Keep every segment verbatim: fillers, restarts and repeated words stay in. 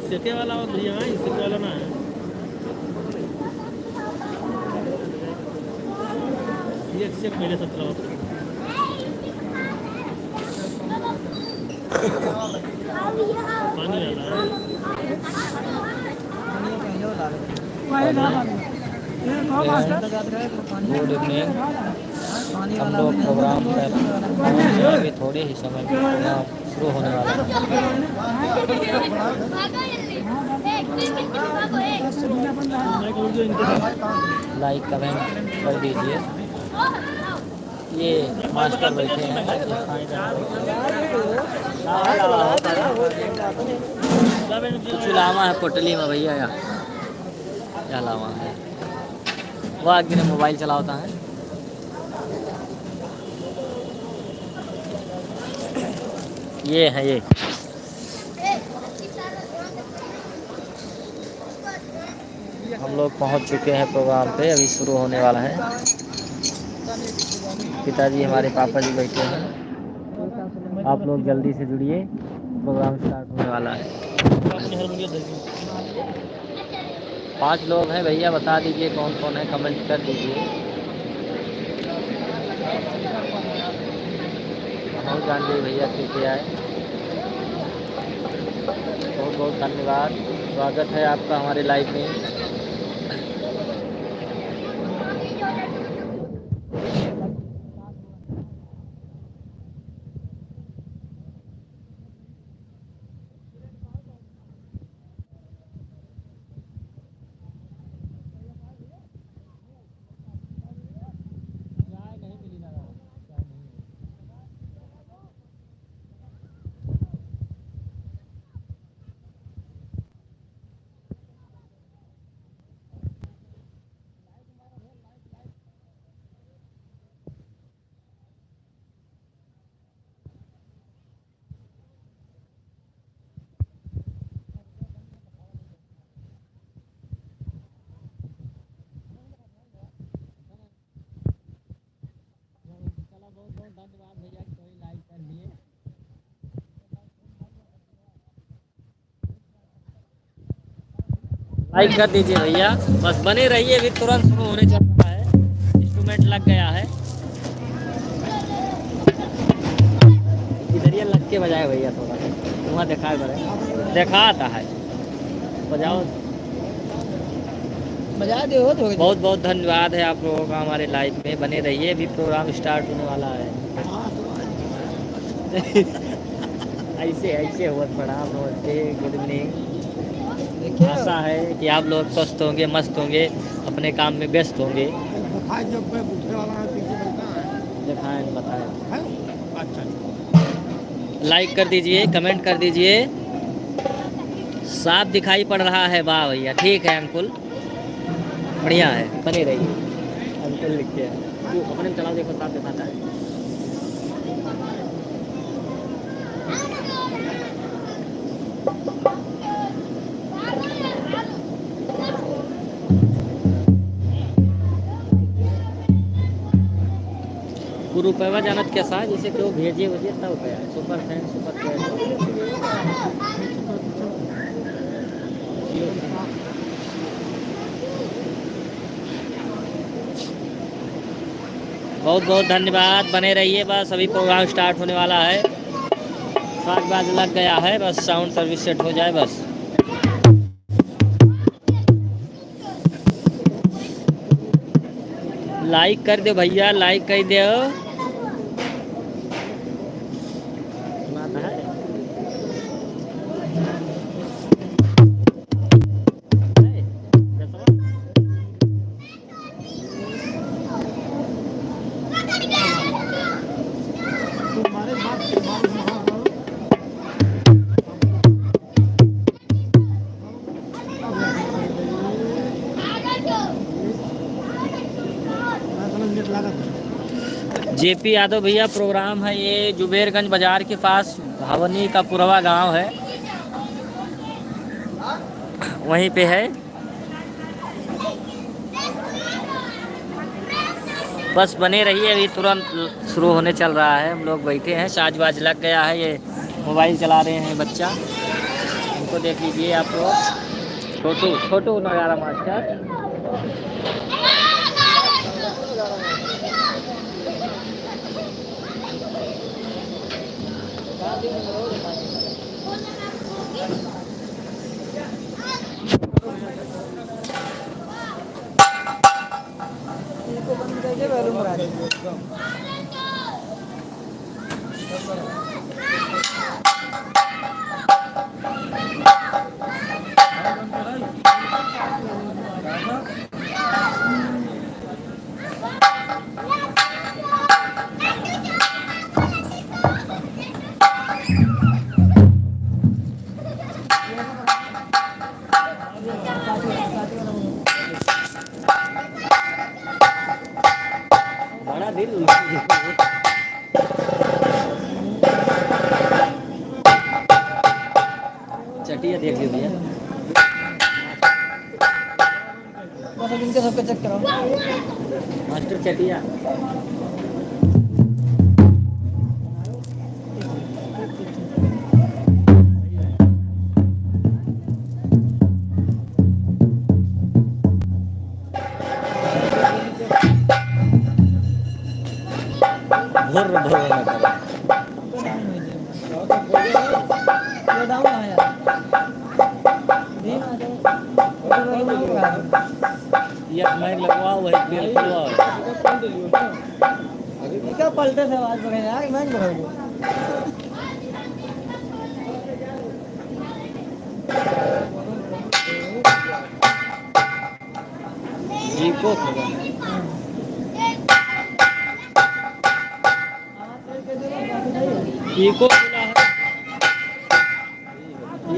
सेके वाला और भैया है, सेके वाला ना है। ये एक सेक पहले सत्रह। पानी वाला है। Good evening। हम लोग प्रोग्राम कर, अभी थोड़े ही समय में प्रोग्राम शुरू होने वाला है। Like, comment कर दीजिए। ये मास्टर बैठे हैं। कुछ लावा है पोटली में भैया, या, या लावा है। वो आगे ने मोबाइल चलावता है। ये है, ये। हम लोग पहुंच चुके हैं प्रोग्राम पे, अभी शुरू होने वाला है। पिताजी हमारे, पापा जी बैठे हैं। आप लोग जल्दी से जुड़िए, प्रोग्राम स्टार्ट होने वाला है। पाँच लोग हैं भैया, बता दीजिए कौन कौन है, कमेंट कर दीजिए। हम जान गए भैया के के आए। बहुत बहुत धन्यवाद, स्वागत है आपका हमारे लाइव में। चलो, बहुत बहुत धन्यवाद भैया, कोई लाइक कर लिए। लाइक कर दीजिए भैया, बस बने रहिए, अभी तुरंत शुरू होने जा रहा है, इंस्ट्रूमेंट लग गया है। इधर ये लग के बजाए भैया, थोड़ा वहाँ दिखाए बड़े, दिखाता है, बजाओ। बजा दे हो तो। बहुत बहुत धन्यवाद है आप लोगों का हमारे लाइव में, बने रहिए, अभी प्रोग्राम स्टार्ट होने वाला है। ऐसे, ऐसे हुआ, प्रणाम, नमस्ते, गुड इवनिंग। देखिए। आशा है कि आप लोग स्वस्थ होंगे, मस्त होंगे, अपने काम में व्यस्त होंगे। दिखाए जब मैं उठने वाला है, पीछे बैठा है। दिखाएं, बताएं। है? अच्छा। लाइक कर दीजिए, कमेंट कर दीजिए। साफ दिखाई पड़ रहा है, वाह भैया, ठीक है अंकुल, बढ़िया है, बने रहिए। अंकुल लिख के है। तू अपने में चलाओ, देखो साफ दिखाता है। वो रुपया जानत कैसा है, जैसे केहू भेजे वजे तब रुपया है, सुपर थैंक्स, सुपर चैट। बहुत बहुत धन्यवाद, बने रहिए, बस अभी प्रोग्राम स्टार्ट होने वाला है, साज बाज लग गया है, बस साउंड सर्विस सेट हो जाए बस। लाइक कर दो भैया, लाइक कर दो। जेपी यादव भैया, प्रोग्राम है ये जुबेरगंज बाजार के पास, भवनी का पुरवा गांव है, वहीं पे है। बस बने रहिए, अभी तुरंत शुरू होने चल रहा है। हम लोग बैठे हैं, साज बाज लग गया है। ये मोबाइल चला रहे हैं बच्चा, हम को देख लीजिए आप लोग, छोटू, छोटू नगाड़ा मास्टर। बड़ा दिल। चटिया देख लो भैया। बस अब इनके सबके चेक कराओ। मास्टर चटिया। भोर, भोर ना करो। ये डाउन है यार। धीम आ जाओ। ये माइक लगवाओ, वही तेल खुलवाओ। ये क्या पलटे से आवाज बढ़े यार, माइक बढ़ाओ। इको खुला है। इको खुला है।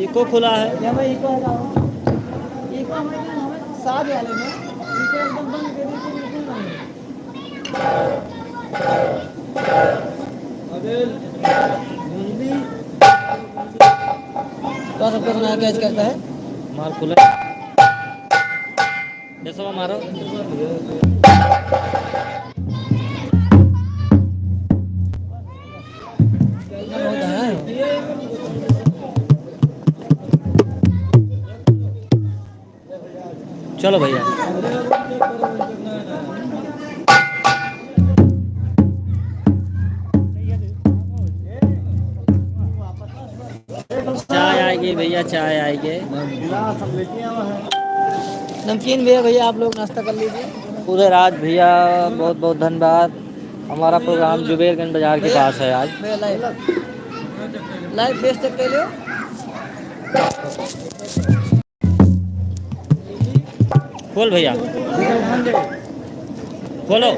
इको खुला है। या भाई, इको हटाओ। इको हमें, हमें साथ वाले में, इको एकदम बंद कर दीजिए, बिल्कुल नहीं। तो सबको सुना कैच करता है। मार खुला। बेसवा मारो। चलो भैया। चाय आएगी भैया, चाय आएगी। नमकीन भी है भैया, आप लोग नाश्ता कर लीजिए। उदयराज भैया, बहुत बहुत धन्यवाद। हमारा प्रोग्राम जुबेरगंज बाजार के पास है आज। भैया, लाइव, लाइव फेस चेक कर लो। खोल भैया, खोलो।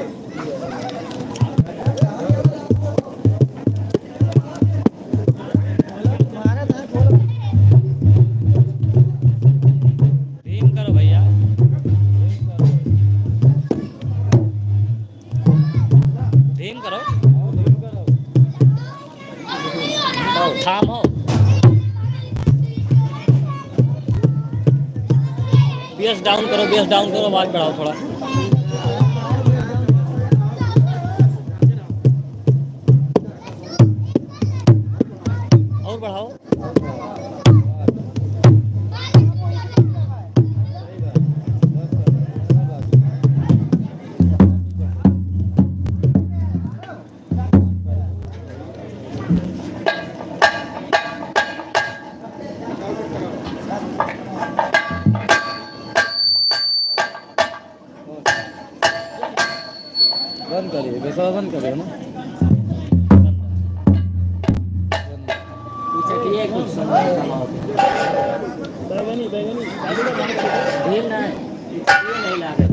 धीम करो भैया, धीम करो। थामो। बेस डाउन करो, बेस डाउन करो, आवाज बढ़ाओ थोड़ा। और बढ़ाओ। बंद करिए, बेसवा बंद करिए ना। चटिया कुछ समझ में ना आओ। बैगनी, बैगनी। भीड़ ना है, ये नहीं लागे।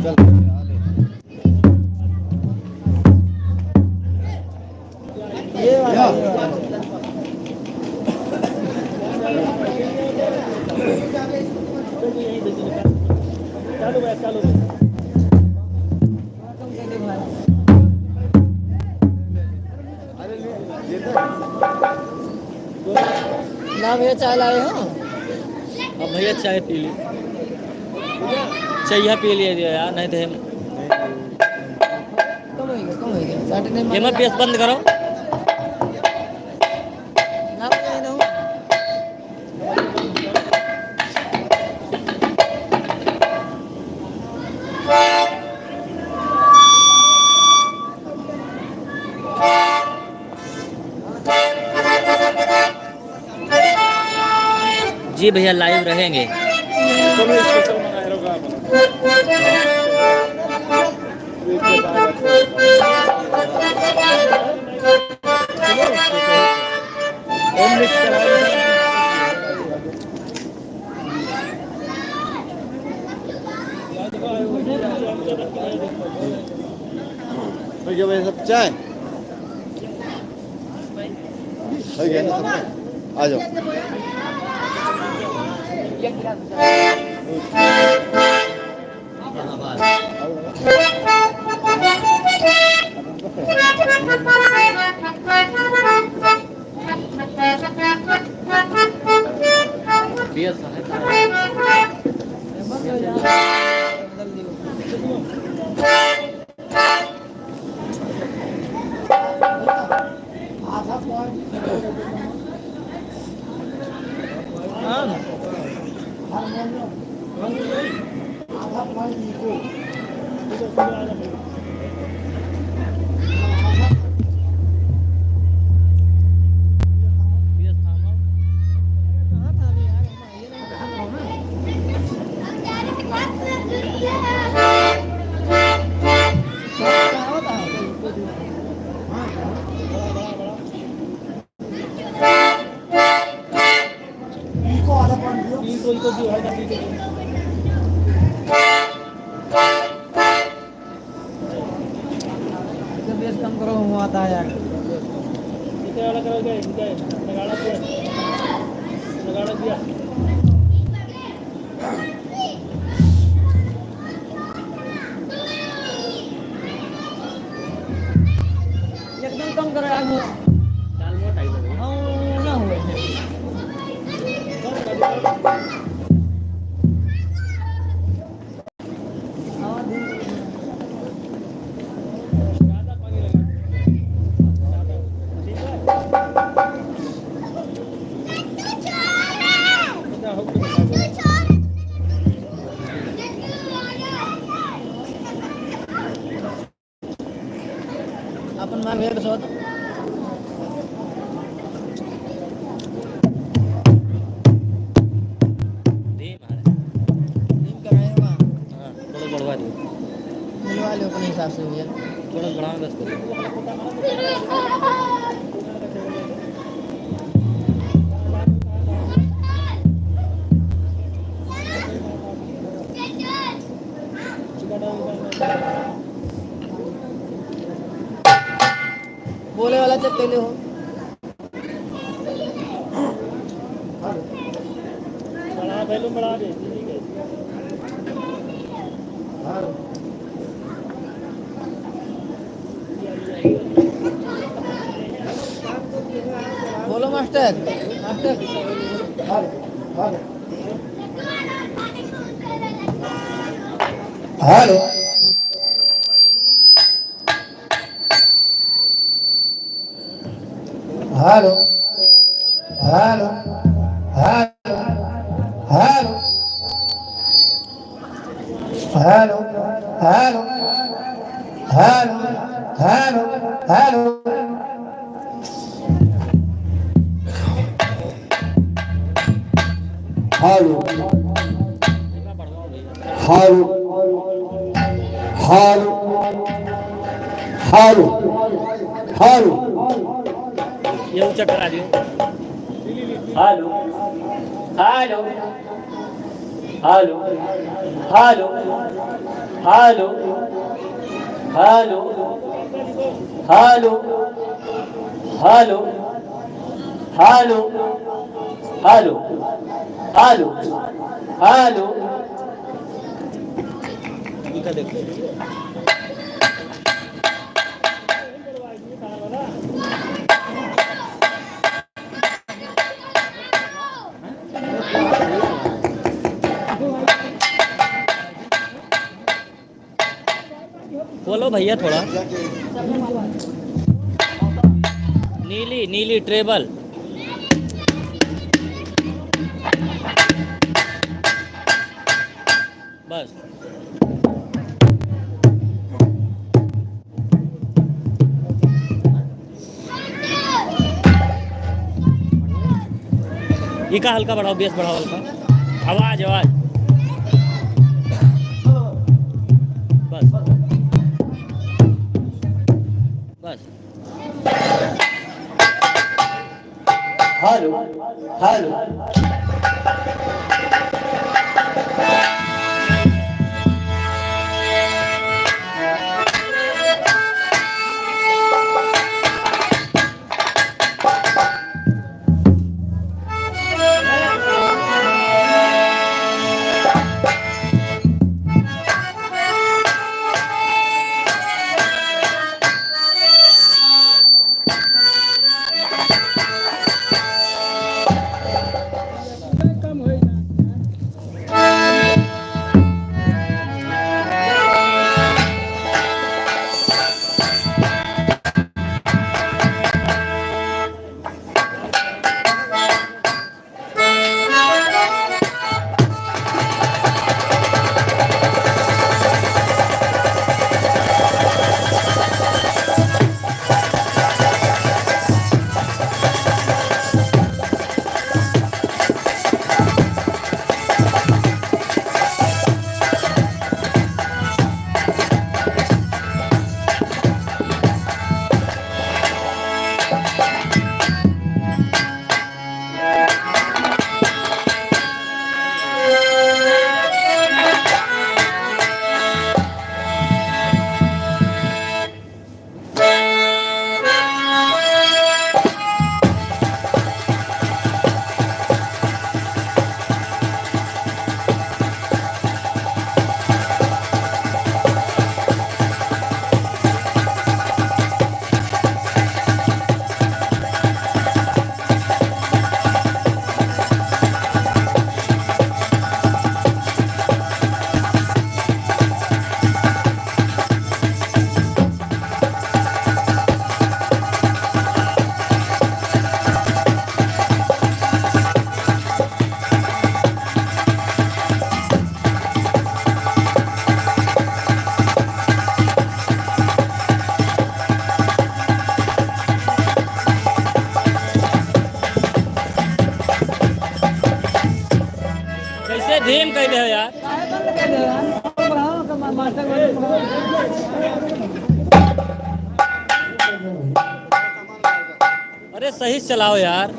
चल। ये वाला, ये वाला। ना भैया, चाय लाए हो? अब भैया, चाय पी ली। चाय पी लिए यार, नहीं तो हम कम हो गया, कम हो गया। चाटे नहीं ये मत मारेगा। बेस बंद करो। ना जी भैया, live रहेंगे। चलो, special मंगाए रहो, का बोलो? हो गया भाई, सब चाय? हो गया ना सब? आ जाओ। इसे बेस कम करो, हुआ था यार। इसे वाला करो, इधर, इधर, नगाड़ा दिया। नगाड़ा दिया। एकदम कम करो यार। हाँ, ना हो। अपन मार भेड़ सोत। धीम है। धीम कराए बा। हाँ, थोड़ा बढ़वा दो। मिलवा लो अपने हिसाब से भैया। थोड़ा बढ़ाओ बस करो। बोले वाला चेक कर ले हो। बढ़ा, volume बढ़ा दे। बोलो मास्टर, मास्टर। हेलो। हेलो। हेलो। हेलो। हेलो। हेलो। हेलो। हेलो। हेलो। हेलो। हेलो। ये ऊंचा करा दियो। हेलो। हेलो। हेलो। हेलो। हेलो। हेलो। हेलो। हेलो। हेलो। हेलो। हेलो। हेलो। बोलो भैया थोड़ा। नीली, नीली treble। बस। ई का हल्का बढ़ाओ, bass बढ़ाओ हल्का। आवाज, आवाज। बस। बस। हेलो, हेलो। कैसे धीम कइ दे हो यार? अरे सही से चलाओ यार।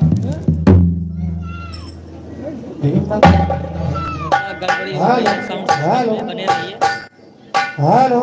गड़बड़ी हो गई है, sound system में बने रहिए। हेलो।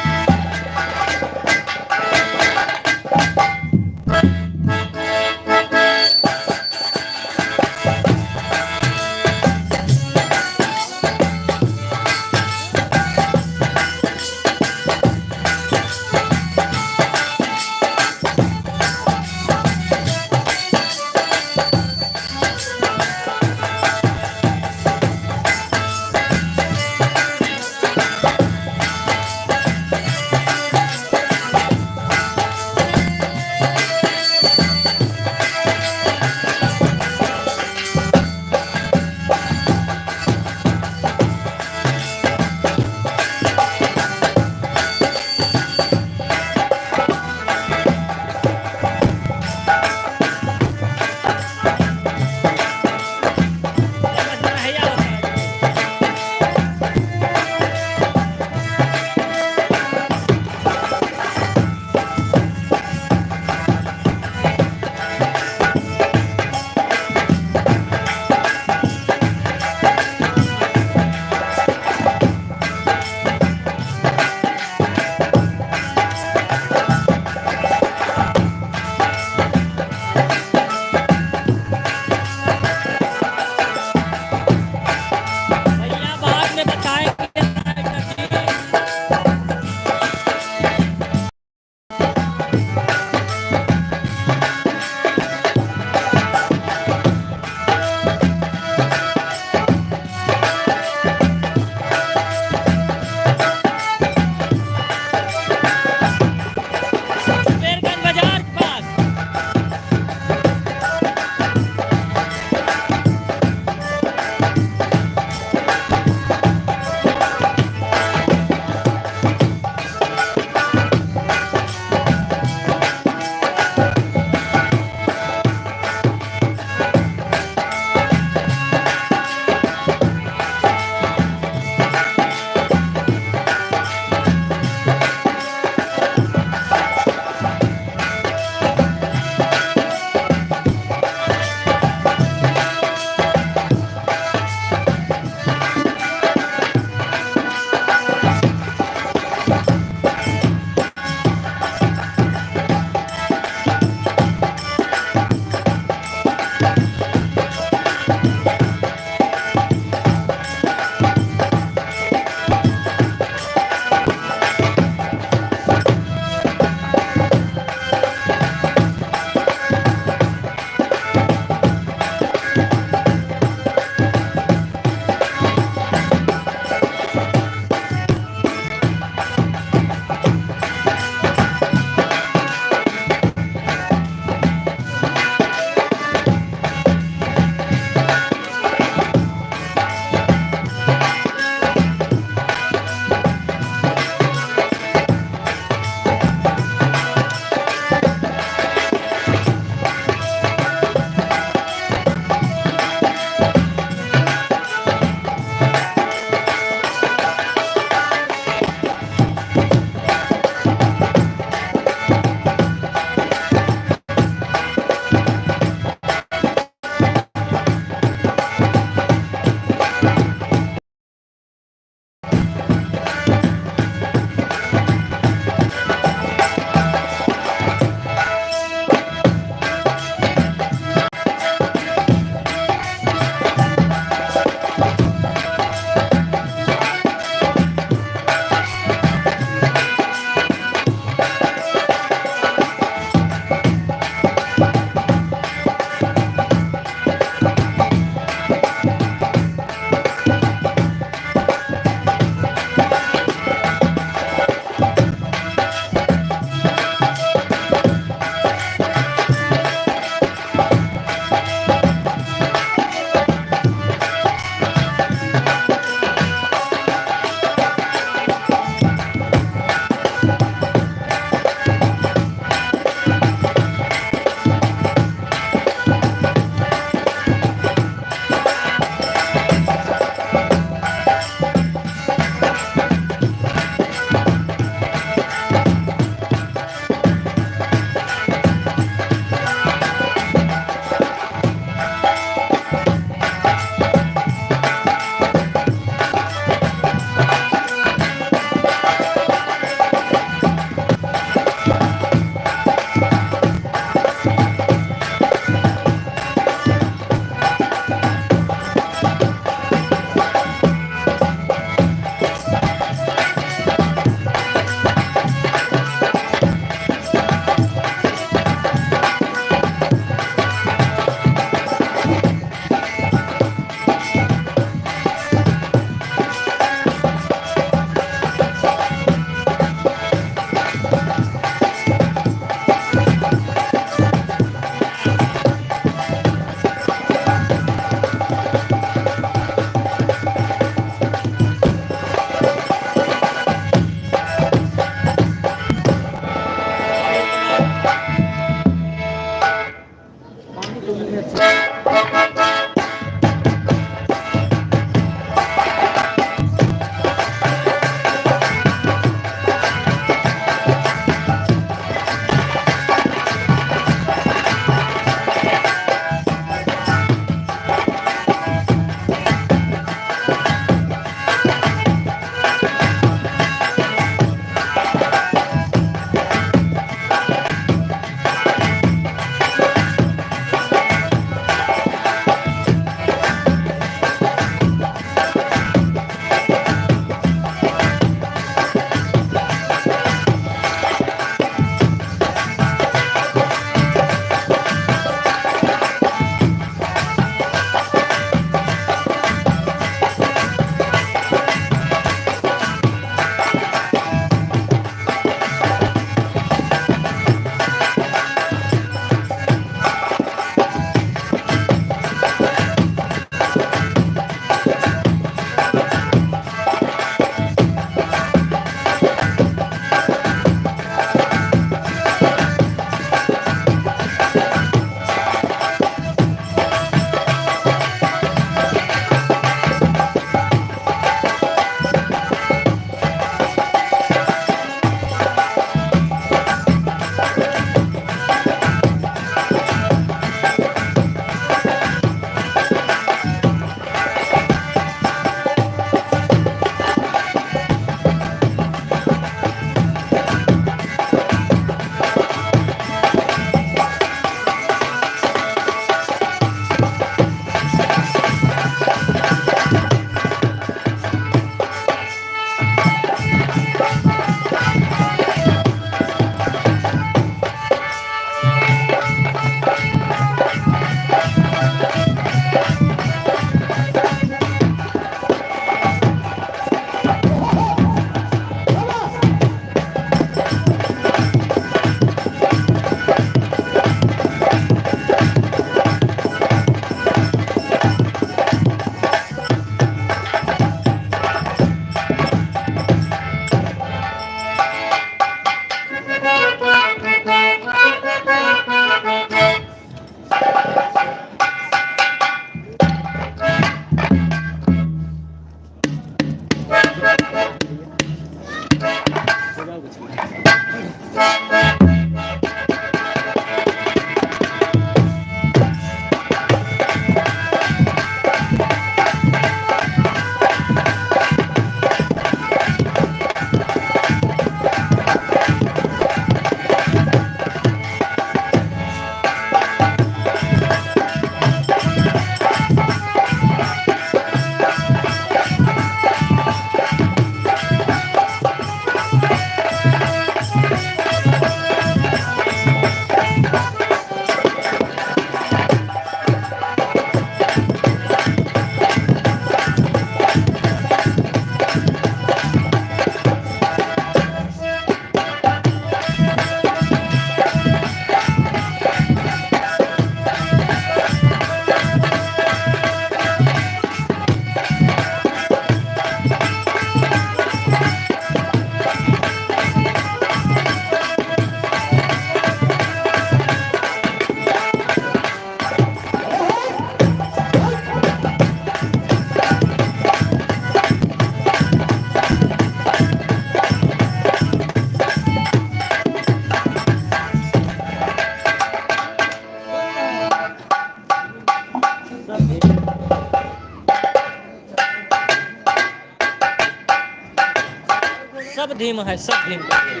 सब धीम है, सब धीम कर दिया।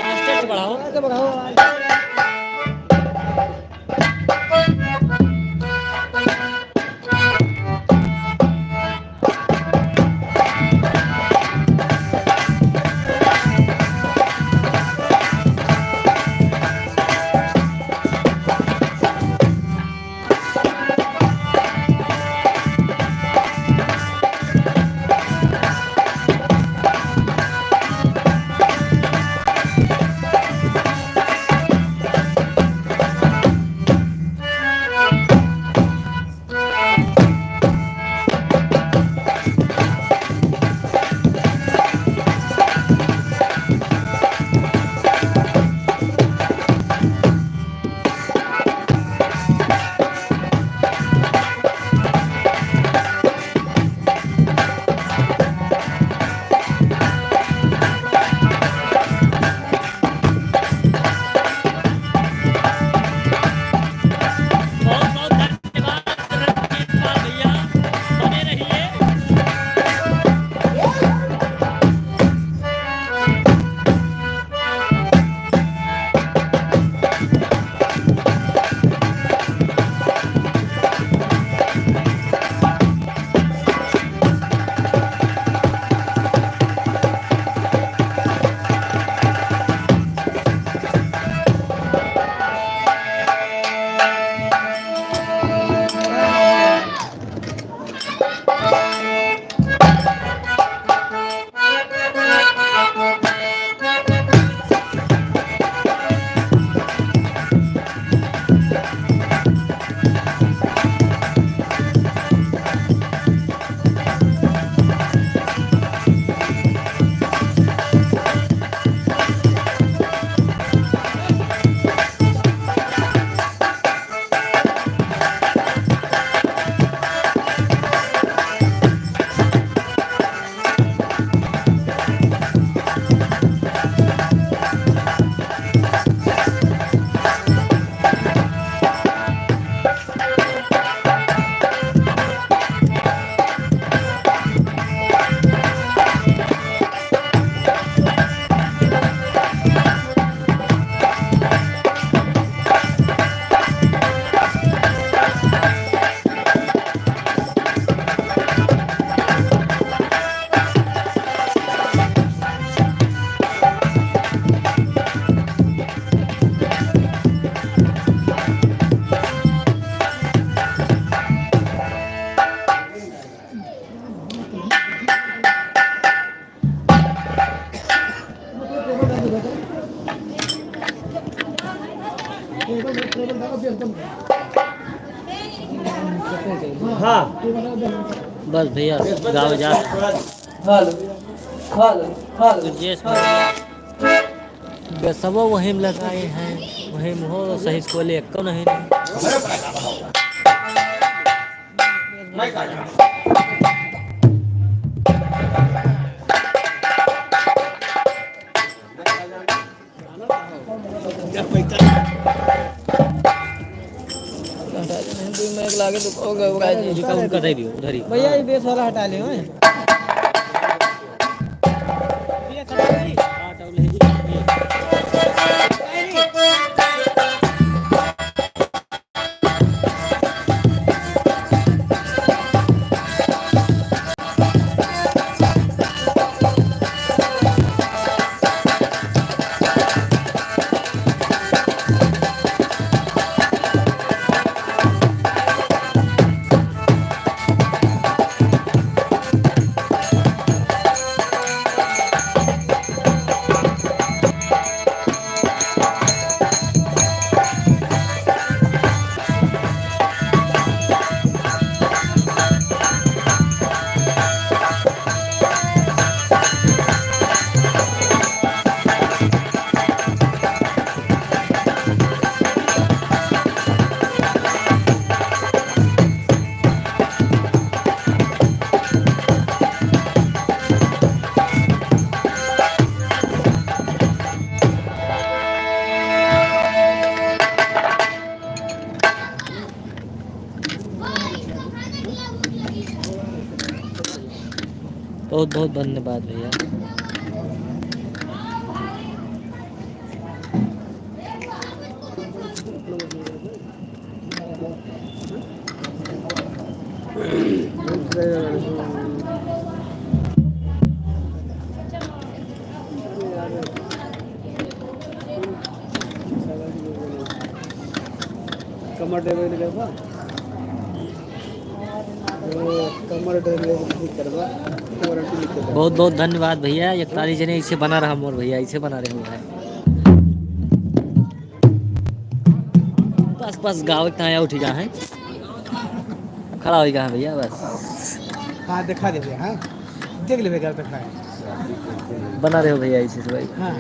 मास्टर से बढ़ाओ। बहुत बहुत धन्यवाद रंजीत पाल भैया, बने रहिए। हाँ। बस भैया, गाँव जा। हेलो, हेलो, हेलो। तो जेस भैया, बेसवा वहीं लगाए हैं, वहीं हो सही से कोई एको नहीं। हटा दे, नहीं, दो मिनट लागे तो हो गए, हो गए जी। उनका, उनका दे दियो, उधर ही। भैया, ये बेस वाला हटा ले, ओए। बहुत बहुत धन्यवाद भैया। कमर damage करबा, तो कमर damage ठीक करबा, warranty लिख के दे। बहुत बहुत धन्यवाद भैया, इकतालीस जने, ऐसे बना रहा मोर भैया, ऐसे बना रहे हो भाई। बस बस गावे के आया उठी गा है, खड़ा होई गा है भैया बस। हाँ, दिखा दे भैया, हाँ, देख ले भैया, दिखा है। बना रहे हो भैया इसी से भाई। हाँ।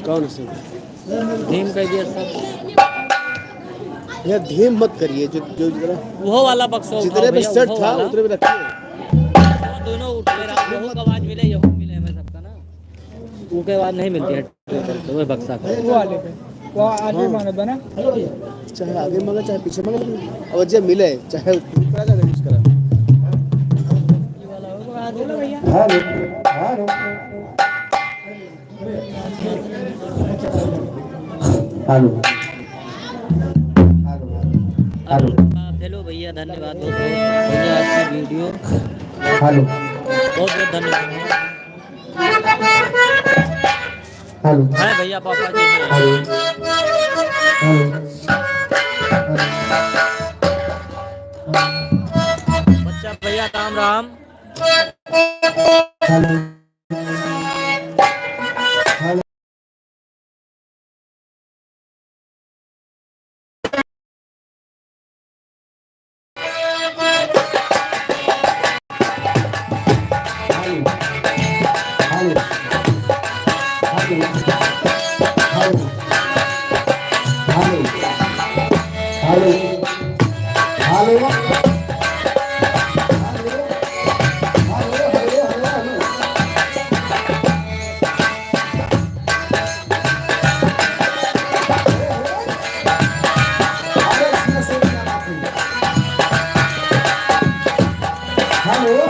कौन से? धीम कर दिया सब। यार, धीम मत करिए, जो, जो जरा वो वाला बक्सो जितने उठाओ में भैया, set वो था, वाला। उतने में रखिए। दोनों उठ के रहा, यहू का आवाज मिले, यहू मिले हमें सबका ना। वो के आवाज नहीं मिलती है। वही बक्सा का। वो वाले पे। वो आगे हाँ। मांगत बा ना? चाहे आगे मांगे, चाहे पीछे मांगे, लेकिन अब जे मिले, चाहे ऊपर आ जाए, use करा। Hello, hello। Hello। Hello। Hello। Hello भैया, धन्यवाद बहुत बहुत। भैया आपकी video। Hello। बहुत बहुत धन्यवाद। Hello। है भैया, पापा जी हैं। Hello। Hello। Hello। बच्चा भैया, राम राम। Hello। Hello।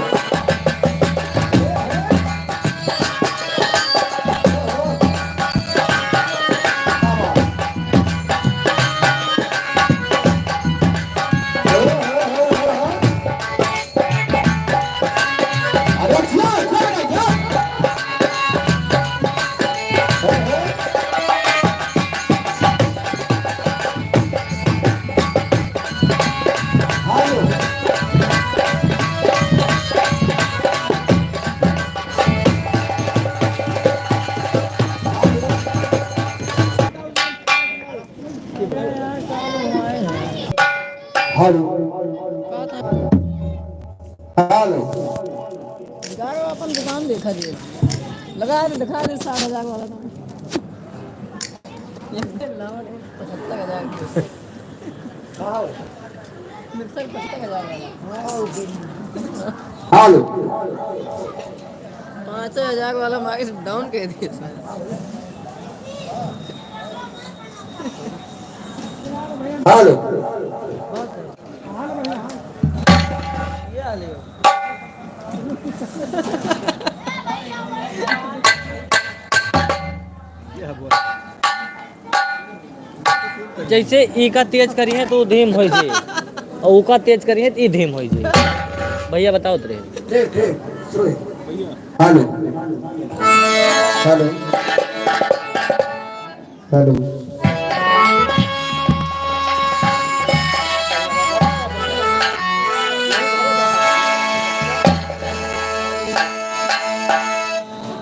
Hello। Hello। जाओ, अपन दुकान देखा दे, लगा दे, दिखा दे साठ हजार वाला काम। ये लाओ रे, पचहत्तर हजार की। Mixer पचहत्तर हजार वाला। Hello। पाँच हजार वाला मांगे, down कर दिए सारे। Hello। जैसे ई का तेज करी है तो धीम होई से। और ओका तेज करिए तो ई धीम हो जाए। भैया बताओ तो रे। ठीक, ठीक, सुनो। हेलो, हेलो, हेलो।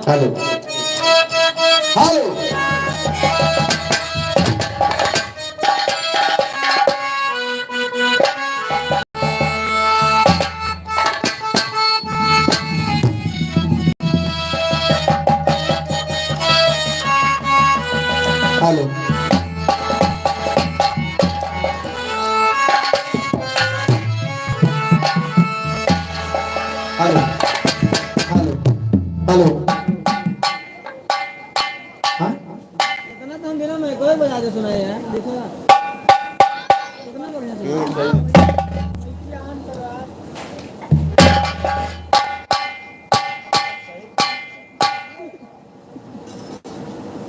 हेलो। हेलो। हेलो। हेलो, हेलो, हेलो। हाँ? इतना तो हम बिना micro बजा के सुनाए यार, देखो। कितना बढ़िया सुनाए।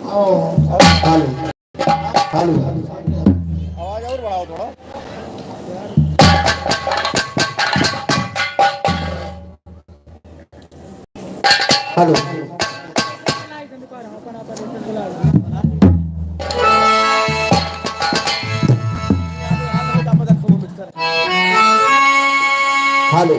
ओ, हेलो। हेलो। आवाज और बढ़ाओ थोड़ा। हेलो। हेलो।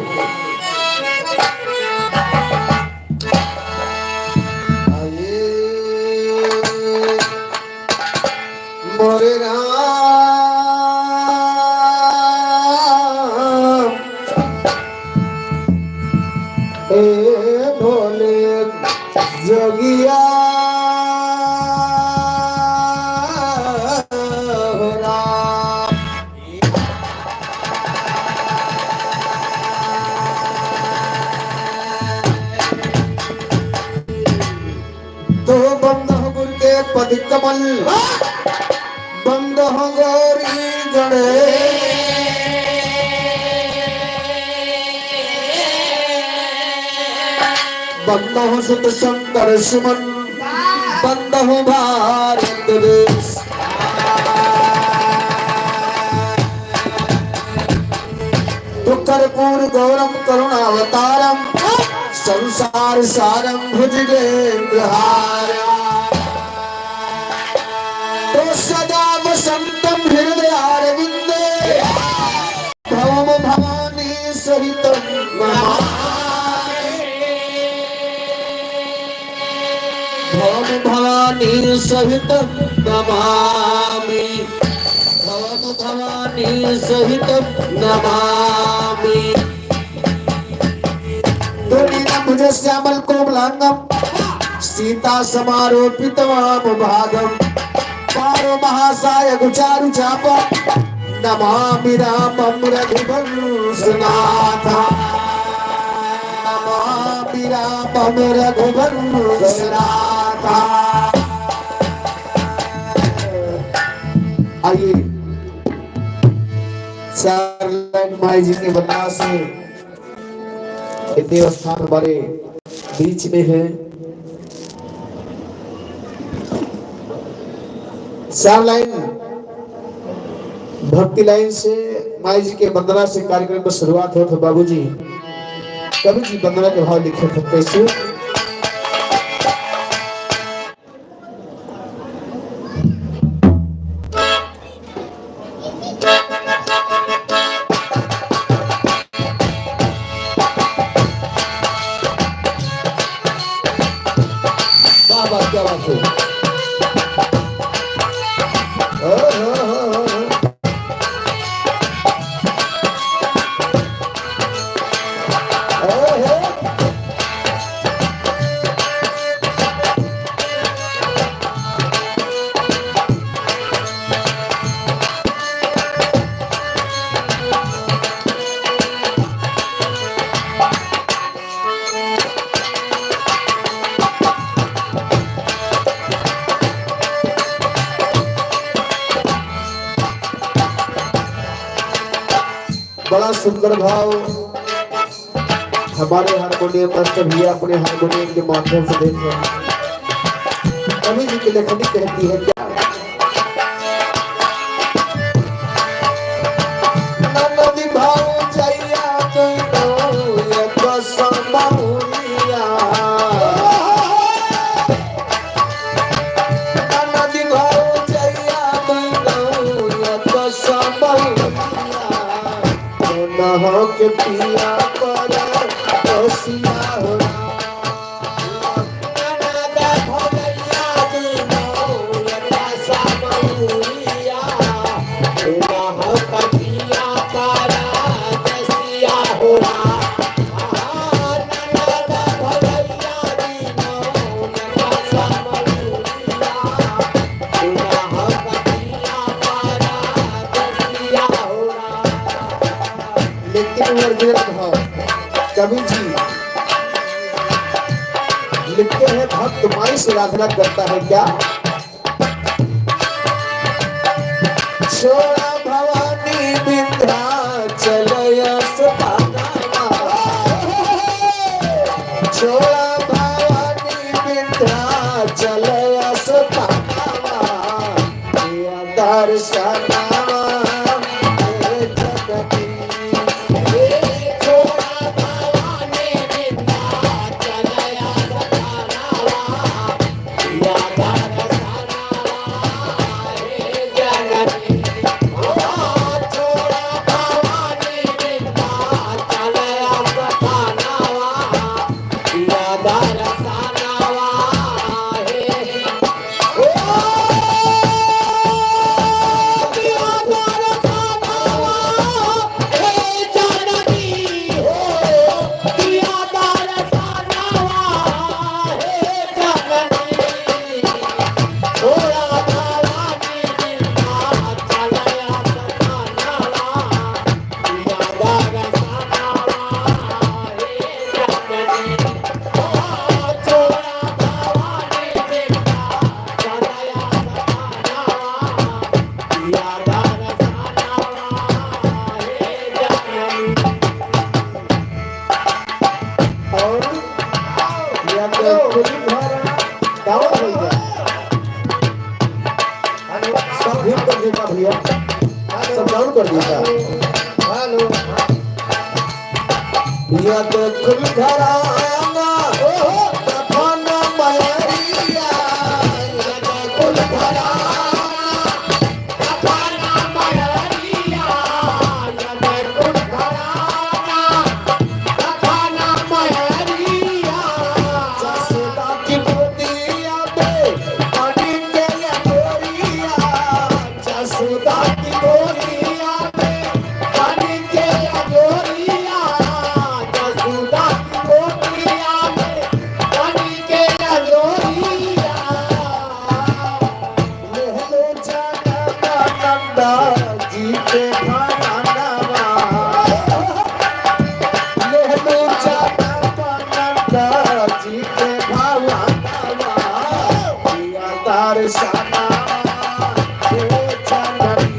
मोरे राम, ए भोले जोगिया हो राम। तो बंद हो गुरु के पद कमल, बंद हो गौरी गणेश, बंद हो सुत शंकर सुमन, बंद हो भारत देश। दुख कर्पूर गौरम करुणावतारम, संसार सारम भुजगेंद्रहारम। तो सदा वसंतम हृदयारविंदे, भवम भवानी सहितम नमामि। भवम भवानी सहितम नमामि। भवम भवानी सहितम नमामि। दोनीनभुजश्यामल कोमलांगम, सीता समारोपित वाम भागम। पारो महासायक चारु चापम, नमामि रामम रघुवंश नाथा। नमामि रामम रघुवंश नाथा। आइए, चार लाइन माई जी के वंदना से ये देवस्थान हमारे बीच में है। चार लाइन भक्ति लाइन से माई जी के वंदना से कार्यक्रम की शुरुआत होत है। बाबूजी, कवि जी वंदना के भाव लिखे थे, कैसे? वाह, वाह, क्या बात है। ओ, हो, हो, हो, हो। ओ, हो। बड़ा सुंदर भाव। हमारे हारमोनियम मास्टर भैया अपने हारमोनियम के माध्यम से देख रहे हैं। कवि जी की लेखनी कहती है क्या? ननदी के पिया परदेसिया हो राम। ननद भदैया दुनो एका समउरिया, दुलहन के पिया परदेसिया हो राम। ननद भदैया दुनो एका समउरिया, दुलहन के पिया परदेसिया हो राम। लेकिन वो अर्जुन भाव कवि जी लिखते हैं, भक्त माई से आराधना करता है क्या? छोड़ा भवानी विंध्याचल स्थानवा, छोड़ा भवानी विंध्याचल स्थानवा, या दर्शनवा हे जगदीश। छोड़ा भवानी विंध्याचल स्थानवा, या दर्शनवा हे जगदीश। ओ छोड़ा भवानी विंध्याचल स्थानवा, या दर्शनवा हे और या तो हेलो। पुलिस वाला down हो गया। हेलो। सब mute कर देता भैया। हेलो। सब down कर देता। हेलो। या तो कुल घराना, ओहो। तफन मयरिया, या तो कुल घराना। लेहलो जनम नंदा जी के भवनवा। लेहलो जनम नंदा जी के भवनवा। पिया दर्शनवा हे जननी।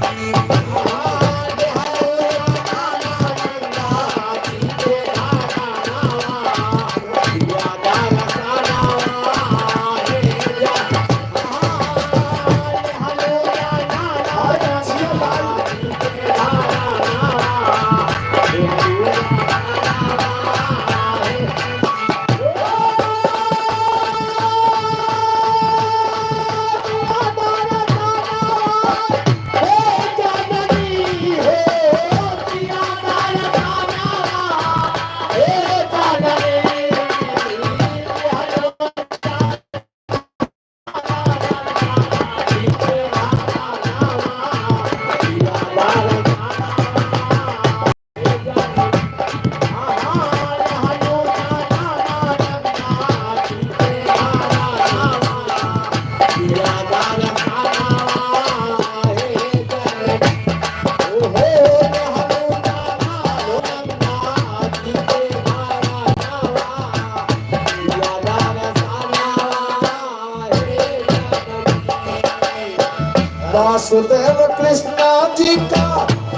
वासुदेव कृष्णा जी का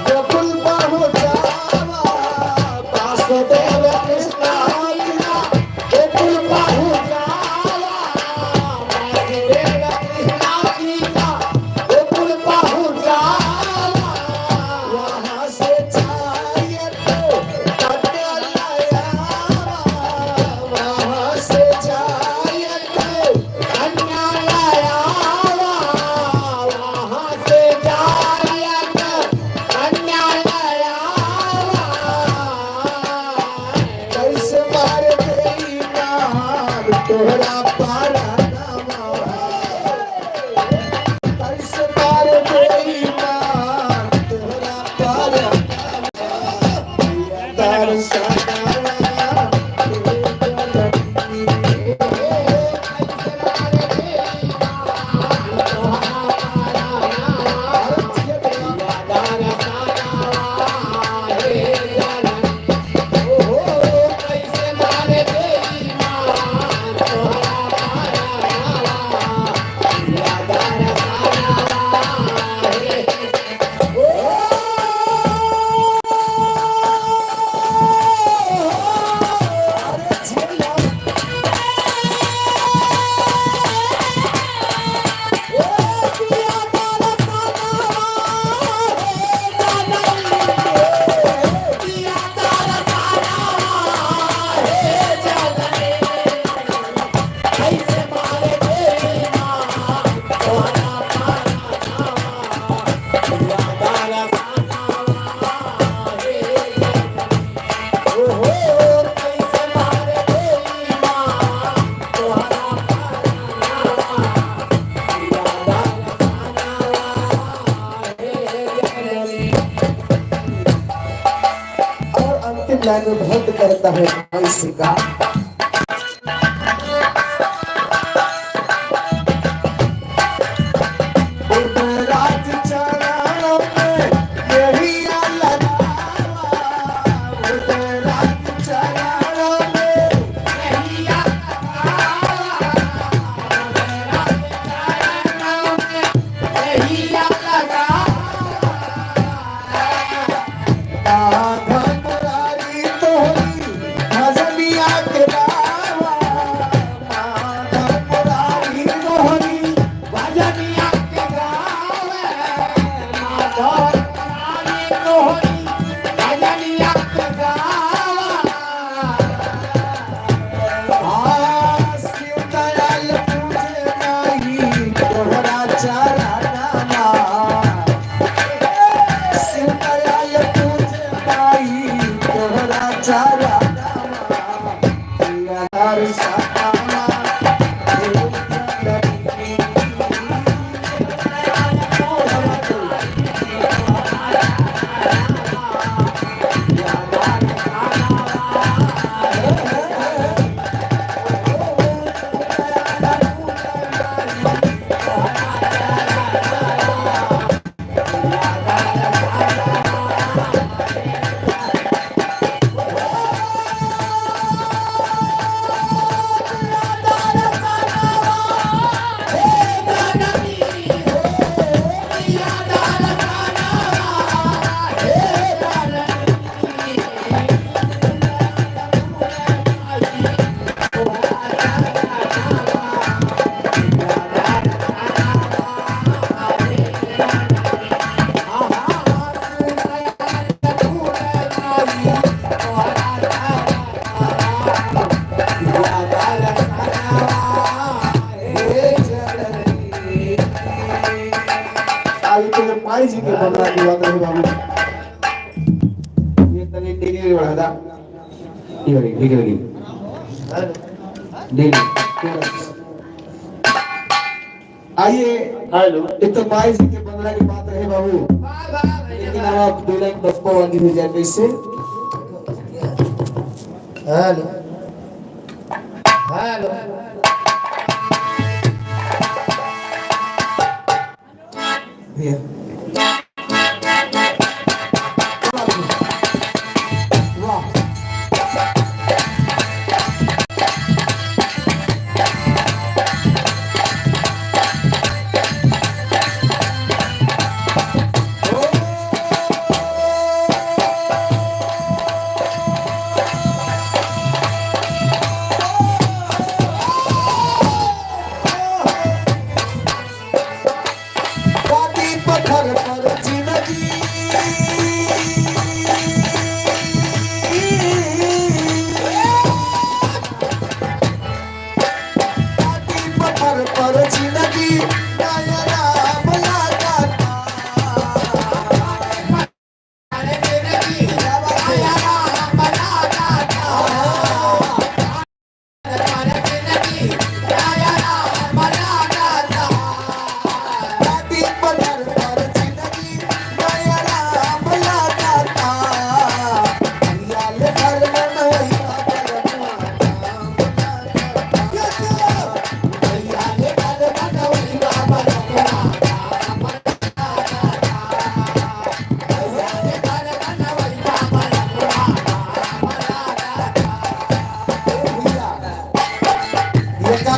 गोकुल पहुँचावा। वासुदेव कृष्णा जी का गोकुल पहुँचावा। वासुदेव कृष्णा जी का गोकुल पहुँचावा। वहाँ से जाए तो कन्या लायावा। वहाँ से जाए तो कन्या लायावा। वहाँ से जाए तो तोहरा पारा नामा, कैसे मारे बेईमान, तोहरा पारा नामा, तार सदावा। और अंतिम लाइन में भक्त करता है माई से का। माधव मुरारी तोहरी भजनिया के गावा, माधव मुरारी तोहरी भजनिया के गावा, माधव मुरारी तोहरी भजनिया के गावा। आ, शिव दयाल पूजे माई तोहरा चरनमा। शिव दयाल पूजे माई तोहरा चरनमा। पिया दर्शनमा। आज तो माई जी के बंगला की बात रहे बाबू। ये तनी तेजी में बढ़ा दा। ये वाली, ये वाली। आइए। हेलो। एक तो माई जी के बंगला की बात रहे बाबू, लेकिन अब आप दो लाइन बप्पा वाली हो जाए कैसे? हेलो। हेलो। भैया। वाह।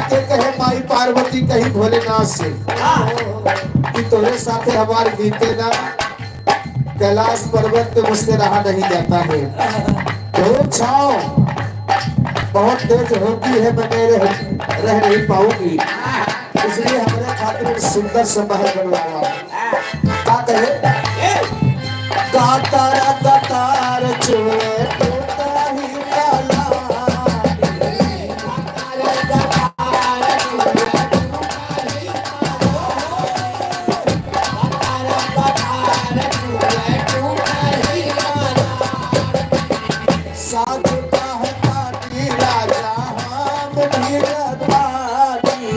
के कहे माई पार्वती कही भोलेनाथ से कि तोरे साथे हमार बीते ना, कैलाश पर्वत पे मुझसे रहा नहीं जाता है। धूप छाँव बहुत तेज होती है, मैं रह, रह नहीं पाऊंगी, इसलिए हमरे खातिर सुंदर सा महल बनवावा। का कहे? गातार गातार चुए तोता ही काला। साच कहतानी राजा हम भीगतानी।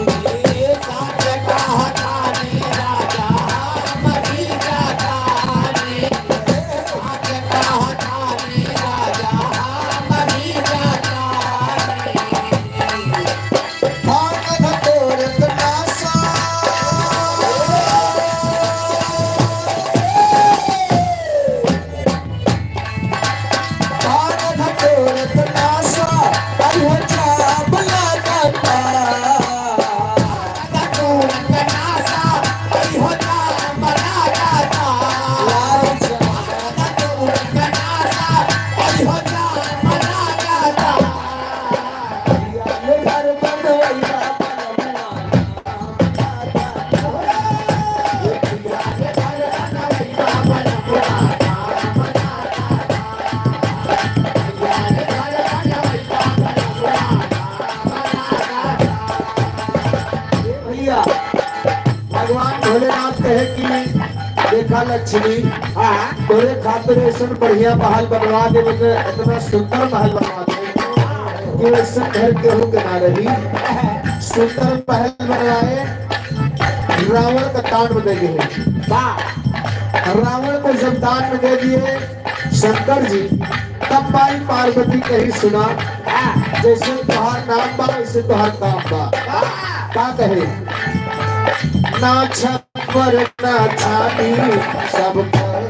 साच कहतानी राजा हम भीगतानी। साच कहतानी राजा हम भीगतानी। भांग धतूर के नासा। भांग धतूर के नासा, अरे हो जाम लागता। भांग धतूर के नासा, अरे हो जाम लागता। भांग धतूर के नासा, अरे हो जाम लागता। भैया, भगवान भोलेनाथ कहे कि देखा लक्ष्मी, हाँ। तोरे खातिर ऐसन बढ़िया महल बनवा दे, मतलब इतना सुंदर महल बनवा दे कि वैसन घर केहू के ना रही। सुंदर महल बनवाए, रावण का दान में दे दिए। वाह। रावण को जब दान में दे दिए शंकर जी, तब माई पार्वती कही सुना, हाँ। जैसे तोहार नाम बा, वैसे तोहार काम बा। वाह। का कहे? ना छप्पर ना छानी, सब कर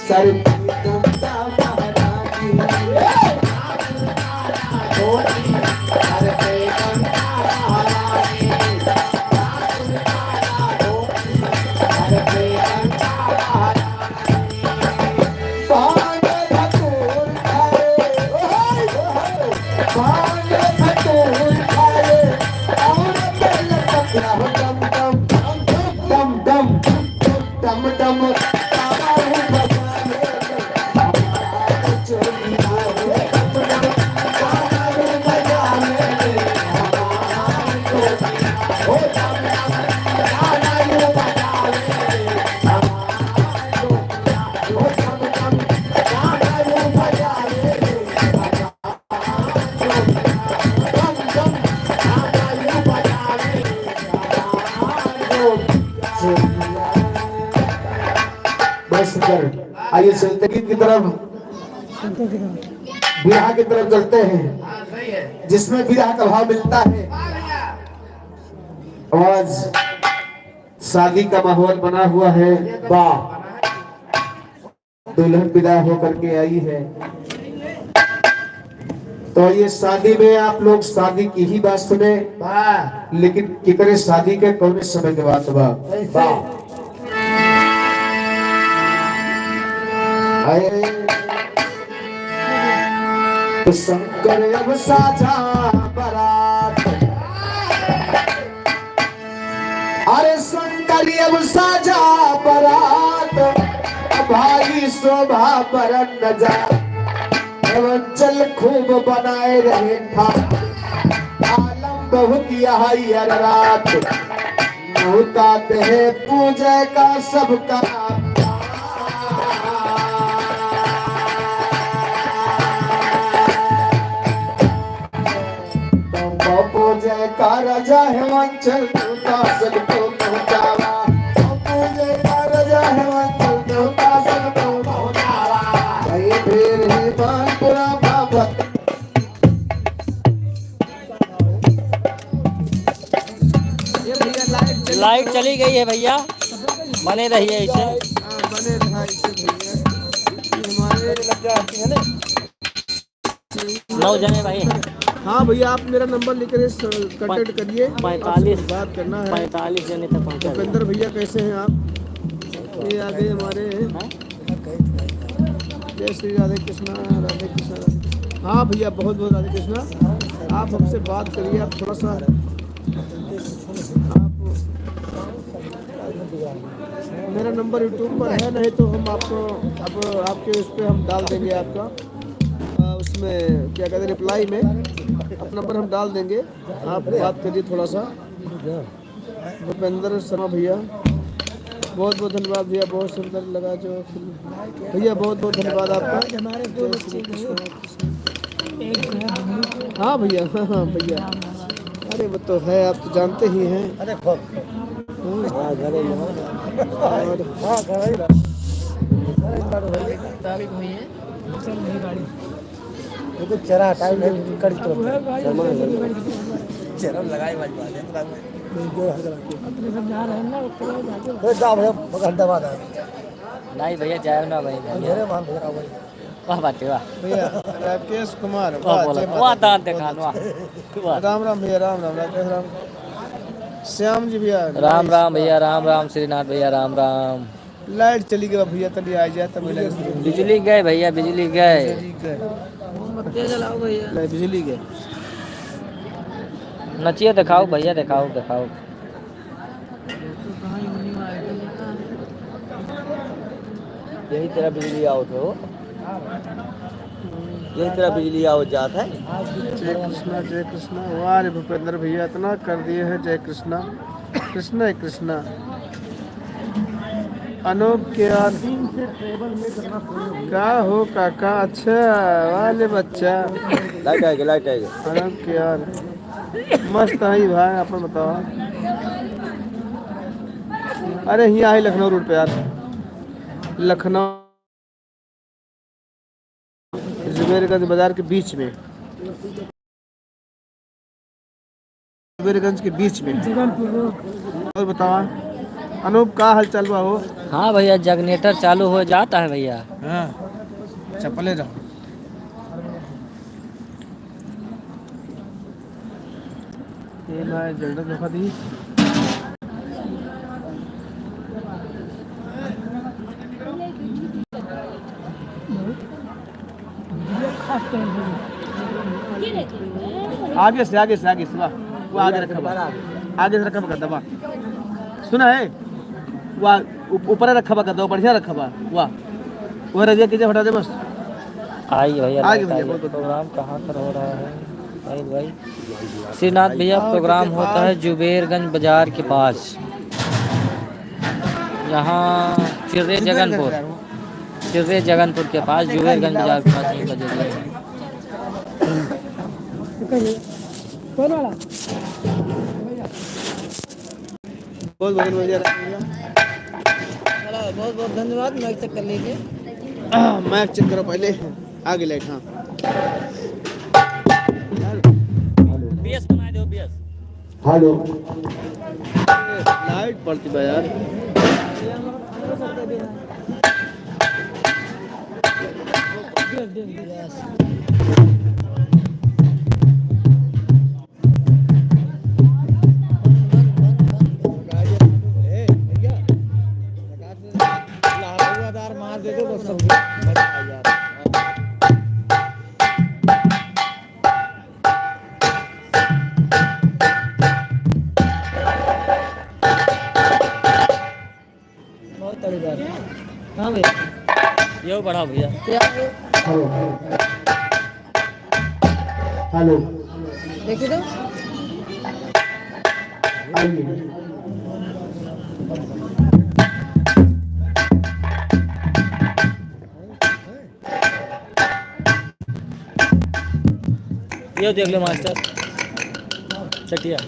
सर पे गंगा महारानी। भांग धतूर खाए, ओहो, ओहो। भांग धतूर खाए, और बेल पत्रा हो डम डम, डम डम, डम डम, तारा हो बजावे। बहुत सुंदर। आइए चलते गीत की तरफ, विरह की तरफ चलते हैं, जिसमें विरह का भाव मिलता है। आज शादी का माहौल बना हुआ है। वाह। दुल्हन विदा होकर के आई है। तो ये शादी में आप लोग शादी की ही बात सुने, वाह। लेकिन कितने शादी के कौन समय के बात बा? कैसे? वाह। हाय। तो शंकर अब साजा बरात। अरे शंकर अब साजा बरात, भाई शोभा बरन न जा। एवं चल खूब बनाए रहे था, आलम बहुत यहाँ यार रात। मुहतात है पूजा का सबका। बापू जय का राजा हिमांचल, तू तो सबको पहुंचावा। बापू जय का राजा हिमांचल, तू तो सबको पहुंचावा। भाई फिर ही बानपुरा बाबा। लाइट चली गई है भैया, बने रहिए ऐसे। हाँ, बने रहा ऐसे भैया। ये हमारे नौ जने भाई। हाँ भैया, आप मेरा नंबर लेकर इस, अ, contact करिए। पैंतालीस, आपसे बात करना है। पैंतालीस जने तक पहुँचा भूपेंद्र भैया, कैसे हैं आप? ये आगे हमारे हैं। हाँ? जय श्री राधे कृष्णा, राधे कृष्णा, राधे कृष्णा। हाँ भैया, बहुत बहुत राधे कृष्णा। आप हमसे बात करिए, आप थोड़ा सा, आप, मेरा नंबर YouTube पर है, नहीं तो हम आपको, अब आपके उस पे हम डाल देंगे आपका, अ, उसमें क्या कहते हैं, reply में अपना नंबर हम डाल देंगे। आप बात करिए थोड़ा सा। भूपेंद्र शर्मा भैया, बहुत बहुत धन्यवाद भैया, बहुत सुंदर लगा जो फिल्म। भैया, बहुत बहुत धन्यवाद आपका। हाँ भैया, हाँ, हाँ भैया, अरे वो तो है, आप तो जानते ही हैं। अरे खूब। हाँ। हाँ, घरे ही है। और हाँ, घरे ही रहो। अरे, तारीख हुई है। चल रही गाड़ी। ये तो चरा हटाई नहीं, कड़ी तो। चरम लगाई वाली बात है। अपने सब जा रहे हैं ना, उत्तर में जाके। अरे जा भैया, घंटा बाद आए। नहीं भैया, जाए ना भाई। अंधेरे मान भैया भाई। वाह बात है, वाह। भैया, राकेश कुमार, वाह, वाह, बोला, जय वाह, माता दी। दान देखा, वाह। वाह। राम राम भैया, राम राम, राकेश राम। श्याम जी भैया, राम राम भैया, राम राम, श्रीनाथ भैया, राम राम। लाइट चली गई भैया, तनी आ जाए तब लगे। बिजली गए भैया, बिजली गए। बिजली गए। मोमबत्तियाँ जलाओ भैया। नहीं, बिजली गए। नचिए देखाओ भैया, देखाओ, देखाओ। यही तरह बिजली आवत हो, यही तरह बिजली आवत जात है। जय कृष्णा, जय कृष्णा। वाह रे भूपेंद्र भैया, इतना कर दिए हैं। जय कृष्णा, कृष्णा ही कृष्णा। अनूप के यार, का हो काका? अच्छा, वाले बच्चा। लाइट आएगी, लाइट आएगी। अनूप के यार, मस्त है भाई, अपन बताओ। अरे, हियाँ है लखनऊ रोड पे यार, लखनऊ जुबेरगंज बाजार के बीच में। जुबेरगंज के बीच में। जगनपुर रोड। और बतावा, अनूप, का हाल चाल बा हो? हाँ भैया, जनरेटर चालू हो जाता है भैया। हाँ, चपले रहो। ये भाई, जनरेटर धोखा दी। आगे से, आगे से, आगे से, वाह। वो आगे रखा बा। आगे से रखा बा, दबा। सुना है? वाह, उप-, ऊपर रखा बा, दबा, बढ़िया रखा बा। वाह। वो रजिया कीजिए, हटा दे बस। आई भैया, आगे लाइट भैया, आई। बहुत, बहुत। प्रोग्राम कहाँ पर हो रहा है? आई भाई। श्रीनाथ भैया, प्रोग्राम होता है जुबेरगंज बाजार के पास। यहाँ चिर्रे जगनपुर, चिर्रे जगनपुर के पास, जुबेरगंज बाजार के पास यहीं पर जगह है। कौन वाला? बहुत बहुत बढ़िया रहा भैया। चलो, बहुत बहुत धन्यवाद। माइक चेक कर लीजिए। माइक चेक करो पहले। आगे लाइट, हाँ। बीएस बनाए दो, बीएस। हेलो। लाइट पड़ती बा यार। बहुत तगड़ी बात। हाँ भैया। यो बढ़ाओ भैया। क्या है? हेलो। हेलो। देखिए तो। आइए। यो देख लो मास्टर, चटिया।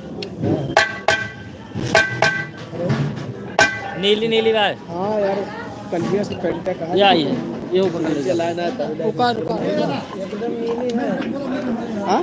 नीली नीली भाई। हाँ यार, कलिया से पेंटा कहाँ या ये, ये ऊपर कर ले। चलाना है पहले। रुका, रुका। हाँ?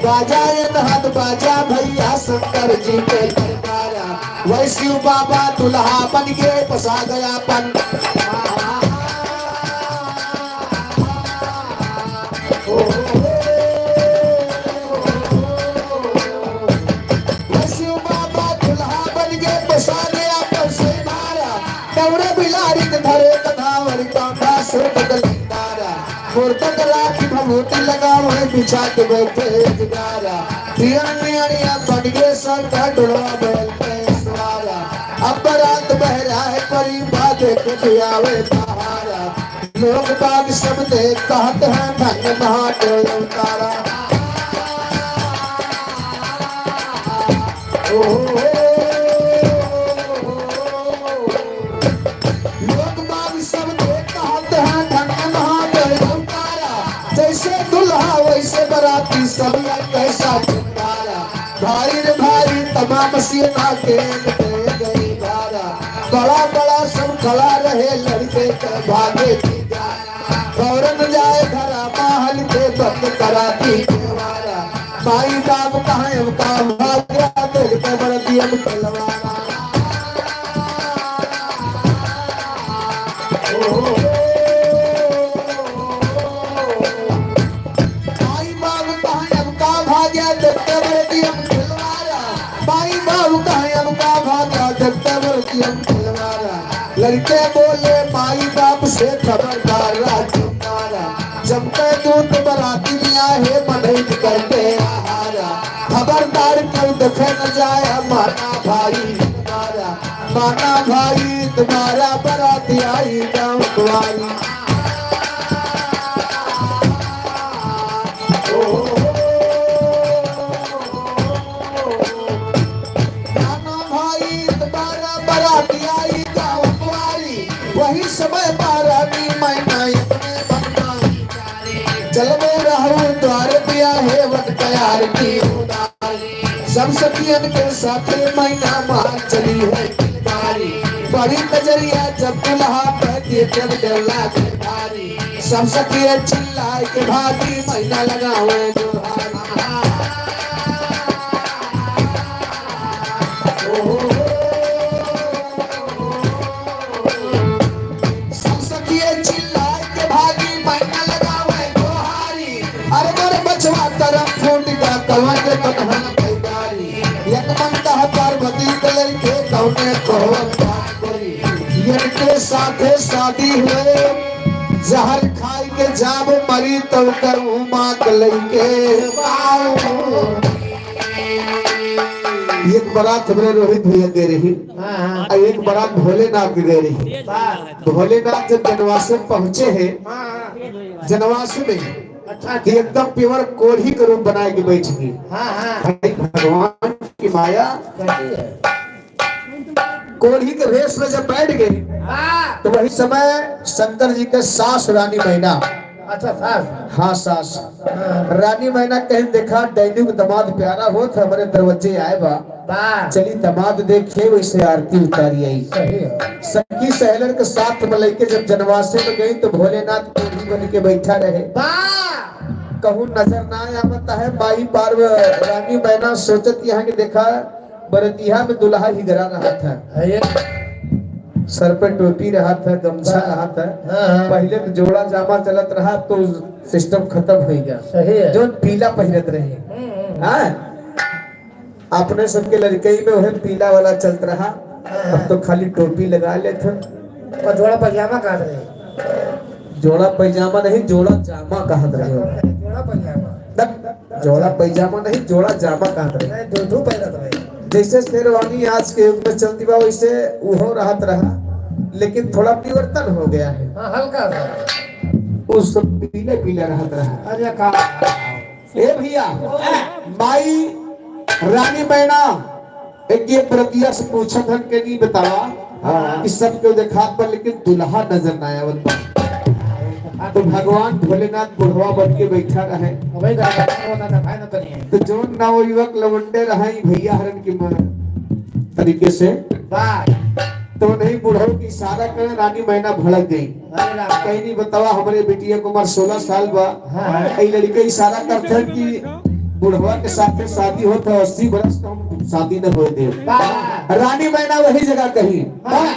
बाजा ये नहत बाजा भैया शंकर जी के दरबारा। वही शिव बाबा दुल्हा बन के बसा गया पन। वही शिव बाबा दुल्हा बन के बसा गया पन। सही मारा, दौड़े बिलारी के धरे कन्हावरी, बाबा से बदल तारा। मुर्दक राखी भभूति लगावे, बिछा के बैठे जुगारा। पियन मियनिया बन के सर का डोलवा बैल पे सवारा। अब बारात बहराए परी, बाजे के पियावे बहारा। लोग बाग सब देख कहत हैं, धन्य महादेव अवतारा। ओ हो हो। लोग बाग सब देख कहत हैं, धन्य महादेव अवतारा। जैसे दुल्हा वैसे बराती, सब लग कैसा चिंतारा। भाई रे भाई, तमाम सेना के दे गई धारा। बड़ा बड़ा सब खड़ा रहे, लड़के के भागे की जाए। फौरन जाए घरा महल के, बंद करा दी केवारा। माई बाप कहाँ अब का भाग्या, देख के बरतियन खिलवारा। ओ हो हो। माई बाप कहाँ अब का भाग्या, देख के बरतियन खिलवारा। माई बाप कहाँ अब का भाग्या, देख के बरतियन खिलवारा। लड़के बोले माई बाप से, खबरदार राजकुमारा। जब तक दूत बराती में आए, मनई करते आहारा। खबरदार क्यों देखे न जाए, माना भाई तुम्हारा। माना भाई तुम्हारा, बराती आई गाँव द्वारी। ओ हो हो। नाना भाई तुम्हारा बराती आई गाँव द्वारी। वही समय महारानी मैना अपने बनवाई। चलबे रहू द्वार पिया है वन प्यार की उदारी। सब सखियन के साथे मैना मार चली है किलकारी। बड़ी कजरिया जब दुल्हा पे देखे जब डर लागे भारी। सब सखिया चिल्लाए के भागी, मैना लगावे जोहार। ओ हो हो। सब सखिया चिल्लाए के भागी, मैना लगावे जोहारी। अरे मोर बचवा करम फूट गया, कवन के कन्हन पैदारी। एक मन कहा पार्वती के लइके कौने कौन बात करी। इनके साथे शादी हुए, जहर खाई के जाब मरी, तब कर उमा के लइके। एक बारात हमरे रोहित भैया गए रही, हाँ, हाँ। आ एक बारात भोलेनाथ के गए रही। हाँ। भोलेनाथ जब जनवासे पहुँचे हैं, हाँ, हाँ। जनवासे में अच्छा, कि एकदम pure कोढ़ी के रूप बनाए के बैठ गई। हाँ, हाँ। भाई भगवान की माया। सही है। कोढ़ी के भेष में जब बैठ गई, हाँ। तो वही समय शंकर जी के सास रानी मैना। अच्छा, सास। हाँ, सास। हाँ। रानी मैना कहीं देखा, डैनी के दामाद प्यारा होत, हमरे दरवाजे आए बा। बा। चली दामाद देखे, वैसे आरती उतारी आई। सही है। सखी सहेलर के साथ में लइके जब जनवासे में गई, तो भोलेनाथ कोढ़ी बन के बैठा रहे। बा। कहूँ नजर ना आवत है। माई पार्व-, रानी मैना सोचत यहाँ के देखा, बरतिया में दुल्हा हिगरा रहत है। है ये? सर पे टोपी रहत है, गमछा हाँ। रहत है। हाँ, हाँ। पहिले तो जोड़ा जामा चलत रहा, अब तो system खतम होइ गया। सही है। जौन पीला पहिरत रहे। हम्म, हम्म। हाँ? अपने सबके लड़कई में वह पीला वाला चलत रहा। हाँ। अब तो खाली टोपी लगा लेत है। और जोड़ा पैजामा कहत रहे। जोड़ा पैजामा नहीं, जोड़ा जामा कहत रहे। जोड़ा पैजामा। तब जोड़ा पैजामा नहीं, जोड़ा जामा कहत रहे। नहीं, दो, दो पहिरत रहे। जैसे शेरवानी आज के युग में चलती बा, वैसे उहो रहत रहा, लेकिन थोड़ा परिवर्तन हो गया है। हाँ, हल्का सा। उस सब पीले पीले रहत रहा। अरे का? ए भैया, माई रानी मैना एक ये बरतिया से पूछत हन के नहीं बतावा हाँ। कि सब केहू देखात बा, लेकिन दुल्हा नजर ना आवत बा। तो भगवान भोलेनाथ बुढ़वा बन के बैठा रहे। अबे का बता, बता, दिखाई ना तनी। तो जौन नवयुवक लवंडे रहा, ई भैया हरन की माँ तरीके से। वाह। तो नहीं बुढ़ऊ की इशारा करे, रानी मैना भड़क गई। अरे राम। कहीं नहीं बतावा, हमरे बिटिया के उम्र सोलह साल बा। हाँ, हाँ। ई लड़के इशारा करते हैं कि बुढ़वा के साथे शादी होत है, अस्सी बरस का हम शादी न होए देब। वाह। रानी मैना वही जगह कही वाह।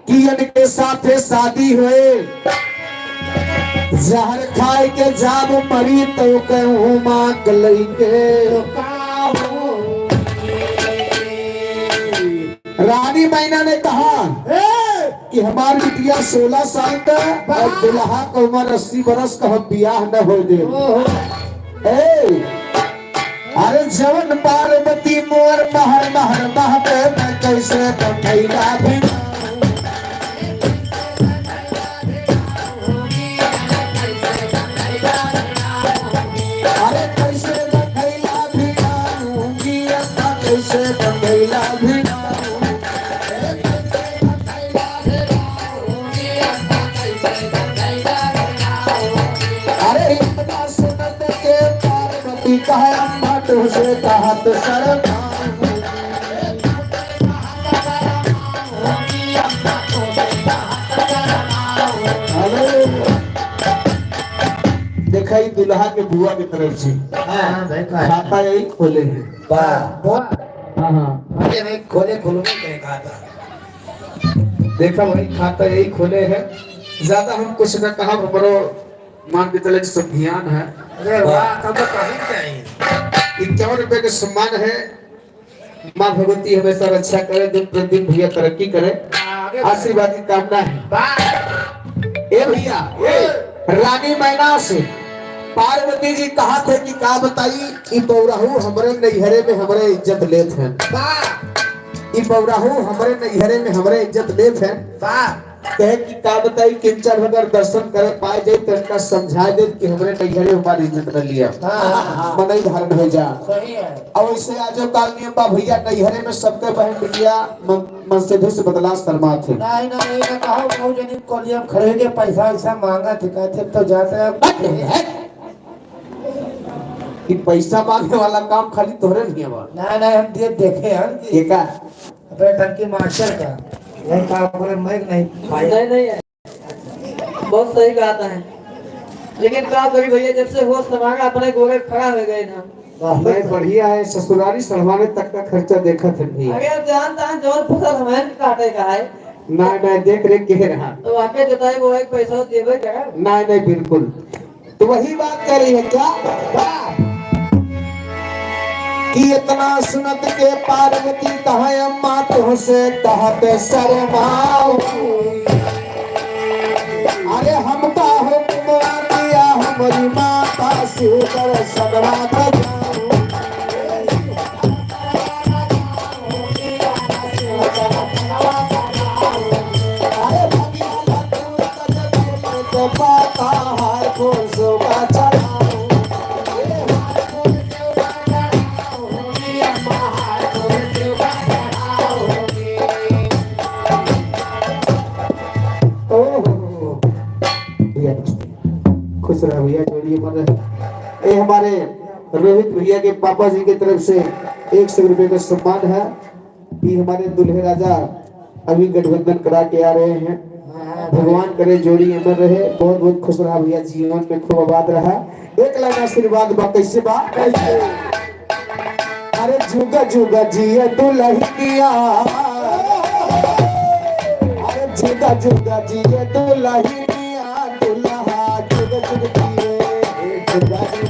कि इनके साथे शादी होए, जहर खाए के जाब मरी तो कहूँ माँ के लइके। रानी मैना ने कहा ए! कि हमार बिटिया सोलह साल का और वाह! दुल्हा का उम्र अस्सी बरस का, हम बियाह न होए देब। ओहो। ए, अरे जवन पार्वती मोर महर महर महके, मैं कैसे बंधैला भी अरे कैसे बंधैला भी मानूंगी, अम्मा कैसे बंधैला भी मानूंगी। अरे इतना सुनत के पार्वती कहे अम्मा तुझसे कहत शर्म। देखा, ई दुल्हा के बुआ के तरफ से हाँ, हाँ, भाई, हाँ। खाता यही खोले हैं। वाह। वाह। हाँ, हाँ। अरे भाई, खोले, खोलबे करे खाता। देखा भाई, खाता यही खोले है। ज्यादा हम कुछ न कहा, हमरो मान के चले कि सब ध्यान है। अरे वाह, तब तो कहीं चाहिए। इक्यावन रुपए के सम्मान है। माँ भगवती हमेशा रक्षा करे, दिन प्रतिदिन भैया तरक्की करे, आगे आशीर्वाद की कामना है। वाह। ए भैया, ए रानी मैना से पार्वती जी कहा थे कि का बताई, ई बौराहू हमरे नैहरे में हमरे इज्जत लेत हैं। वाह। ई बौराहू हमरे नैहरे में हमरे इज्जत लेत हैं। वाह। कहे कि का बताई, किंचन अगर दर्शन करे पाए जाए तो इनका समझा दे कि हमरे नैहरे हमारी इज्जत न लिया। हाँ, हाँ, हाँ। मनई धारण हो जा। सही है। अब ऐसे आजो काल नियम बा भैया, नैहरे में सबके बहन बिटिया मन, मन से भी से बदला शर्मा थे। नहीं, नहीं, ये ना कहो, बहुत जनी कोलिया में खड़े के पैसा वैसा मांगा थे, कहते तो जाते हैं। हट, हट। कि पैसा मांगे वाला काम खाली तोहरे नहीं बा। नहीं, नहीं, हम दे देखे हैं कि ये का? अपने टंकी मास्टर का। नहीं का, बोले मैं नहीं। नहीं, नहीं है। बहुत सही बात है, लेकिन का करी भैया, जब से होश हमारा अपने गोरे खड़ा हो गए ना। वाह, नहीं, बढ़िया है, ससुरारी सड़वाने तक का खर्चा देखत है भैया। अरे, अब जान तान जौन फसल हमें काटे का है। ना, ना, देख रेख के रहा। तो आपके जोताई बोआई पैसा देबे करे। ना, नहीं, बिल्कुल। तो वही बात कह रही है क्या? वाह। कि इतना सुनत के पार्वती कहे, "अम्मा तुहसे कहत शर्माऊ। अरे हमका हुक्म दिया हमरी माता, शिव दर्शनवा बजाऊ।" ओहो। भैया, खुश रहा भैया, जोड़ी अमर रहे। ये हमारे रोहित भैया के पापा जी की तरफ से एक सौ रुपए का सम्मान है। ये हमारे दूल्हे राजा अभी गठबंधन करा के आ रहे हैं। भगवान करे जोड़ी अमर रहे। बहुत बहुत खुश रहा भैया, जीवन में खूब आबाद रहा। एक लाइन आशीर्वाद बा, कैसे बा? कैसे? अरे जुग जुग जिए दुल्हनिया, अरे जुग जुग जिए दुल्हनिया, दुल्हा जुग जुग जिए, जुग जुग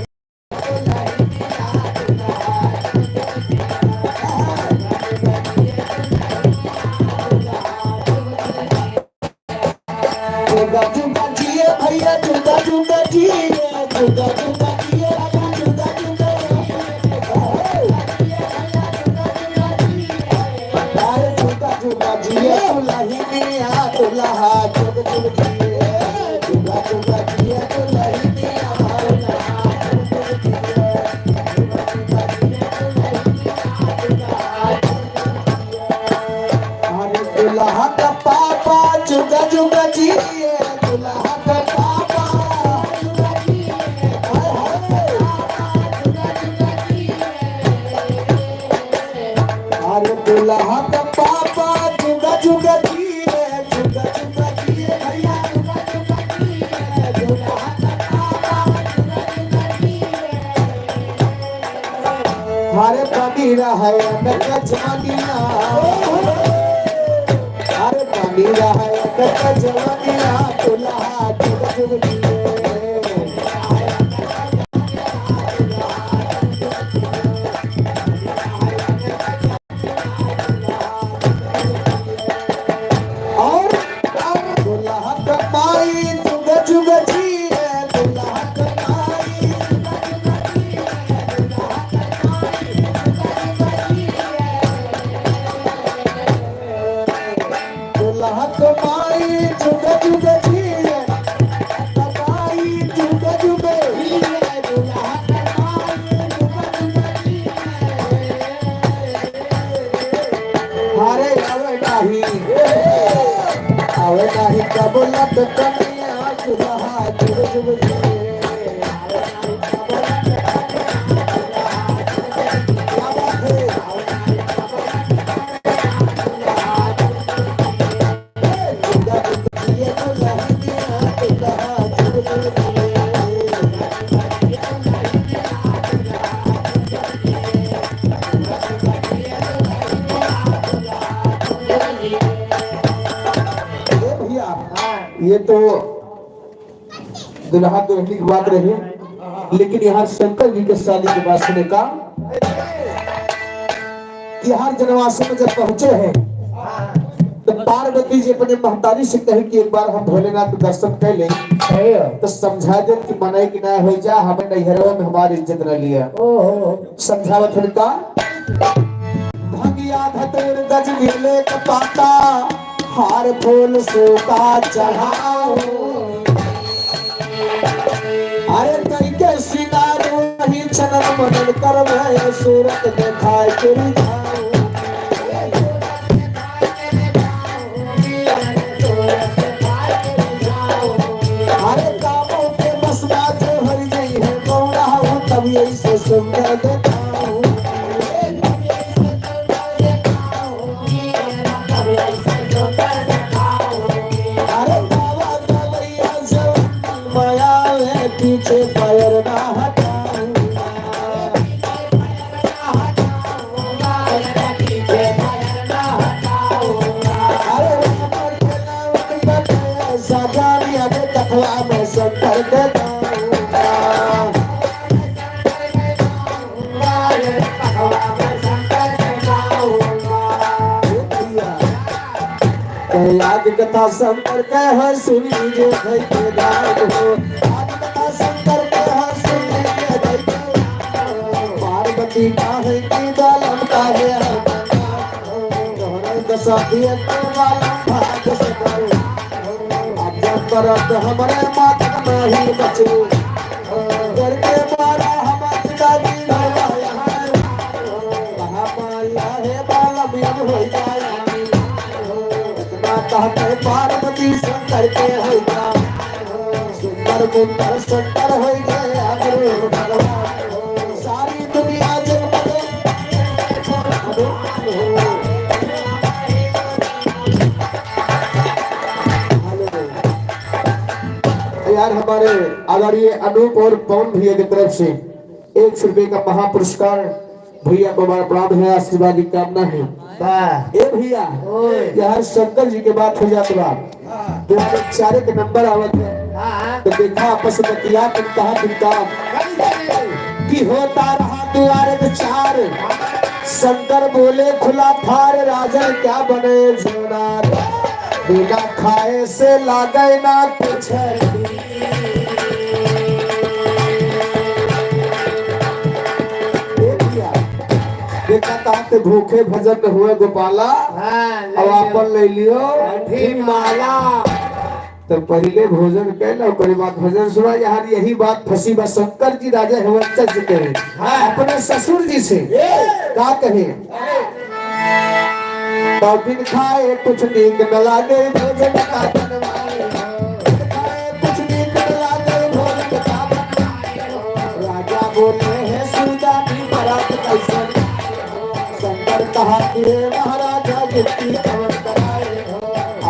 जुदा जुदा जिए भैया, जुदा जुदा जिए, जुदा जुदा जिए, जुदा जुदा जिए। अरे जुदा जुदा जिए दुल्हनिया, दुल्हा जुग जुग जिए। जुदा जुदा जिए दुल्हनिया, दुल्हा जुग जुग जिए। अरे दुल्हा का पापा जुग जुग जिए, दुल्हा का पापा। हरे पानी रहे अनक जवानिया, हरे पानी रहे अनक जवानिया, दुल्हा जुग जुग जिए। और, और दुल्हा क माई जुग जुग जिए, दुल्हा क माई, दुल्हा क माई जुग जुग जिए, माई जुग जुग जिए, दुल्हा क माई जुग जुग जिए। अरे आवे नाही, आवे नाही कबूलत कनिया, दुल्हा जुग जुग जिए। ए भैया, ये तो दुल्हा दुल्हनी की बात रही, लेकिन यहाँ शंकर जी के शादी के बाद सुने का कि यहाँ जनवासा में जब पहुंचे हैं तो पार्वती जी अपने महतारी से कहे कि एक बार हम भोलेनाथ के दर्शन कर लें। तो समझा दे कि मनई कि ना हो जा, हमें नैहरवा में हमारी इज्जत न लिया। ओहो। समझावत हन का? भंगिया धतूर गज मिले क पाता, हार फूल सूखा चढ़ाओ। अरे कई के सिंगार वही चनन मनन करवे, सूरत देखाए के रिझाओ। अरे काबू के बस बाजे हर गई है गौड़ा, तब यही से सुंदर देखाओ। अरे बाबा गवैया जब माया में पीछे पैर ना हटाऊंगा। अरे राम के नाम का सजानी अबे कथवा में शंकर के गाऊंगा। कहे आज कथा शंकर के है, सुन लीजिए भाई के गान हो। आज कथा शंकर के है, सुन लीजिए भाई के गान हो। पार्वती का है कि बालम का है, तोहरे दशा दिए तो बालम भाग से करो। अब जब करत हमरे माता नहीं बचे। करके मारा हम पिताजी भला यहाँ। कहा माया है बालम अब हो जाए। इतना कहते पार्वती शंकर के हो जा। सुंदर मुंदर शंकर हो गए अगरे भगवान। सारी दुनिया जगमग। यार हमारे आदरणीय अनूप और पवन भैया की तरफ से एक सौ रुपए का महापुरस्कार। भैया को हमारा प्रणाम है, आशीर्वाद की कामना है। वाह। ए भैया, ओए। यार शंकर जी के बात हो जात बा। हाँ। दुआरे चारे के नंबर आवत है। हाँ। तो देखा आपस में किया तुम कहा तुम काम। कभी नहीं। कि होता रहा दुआरे के चार। शंकर बोले खुला थार राजन क्या बने जोनार। बिना खाए से लागे ना कुछ। ए भैया, देखा तात भूखे भजन न हुए गोपाला, हाँ, ले अब लियो। आपन ले लियो हाँ, ठीक। माला। तो पहिले भोजन कैला, ओकरे बाद भजन सुना। यहाँ यही बात फंसी बा, शंकर जी राजा हरिश्चंद्र से कहे, हाँ। अपने ससुर जी से ये। का कहे? तब बिन खाए कुछ नीक न लागे, भोजन का बनवाए। बिन खाए कुछ नीक न लागे, भोजन का बनवाए। राजा बोले, "हे सुजानी, बरात कैसन?" शंकर कहा कि, "हे महाराजा, युक्ति कवन कराए?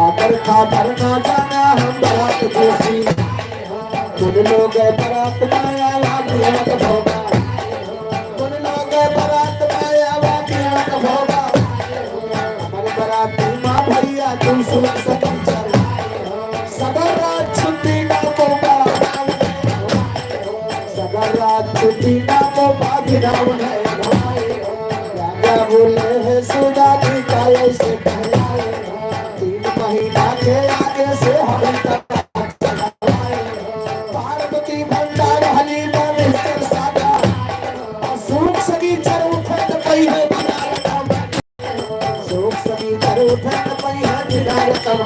आदर खादर ना जाना हम बरात जोशी। कुल लोग बरात में आया, बिहार भोगा। कुल लोग बरात सगर रात छुट्टी ना मौका, सगर रात छुट्टी ना मौका गिरावन है भाई। राजा बोले है सुना दी काहे से कहलाए, तीन महीना के आगे से हम तक पार्वती भंडार हलीमा मिस्टर सादा, अशोक सनीचर उठत पई है बिना रकम। अशोक सनीचर उठत पई है बिना रकम।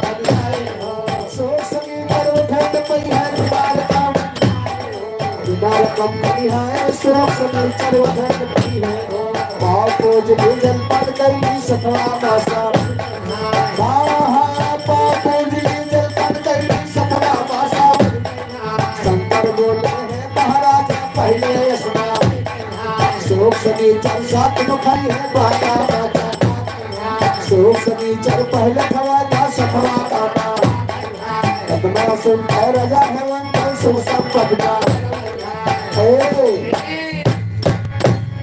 अशोक सनीचर उठत पई है बिना रकम। बिना रकम पई है, अशोक सनीचर उठत पई है। पाँव पूज के जल पन कई सतवा मासा। हाँ, हाँ, पाँव पूज के जल पन कई सतवा मासा। शंकर बोले हैं महाराज पहिले स्नान। अशोक सनीचर साथ में खड़ी है बाबा। अशोक सनीचर पहिले खवाता सफरा दाना। इतना सुंदर राजा है वंदन सुख संपदा। ए,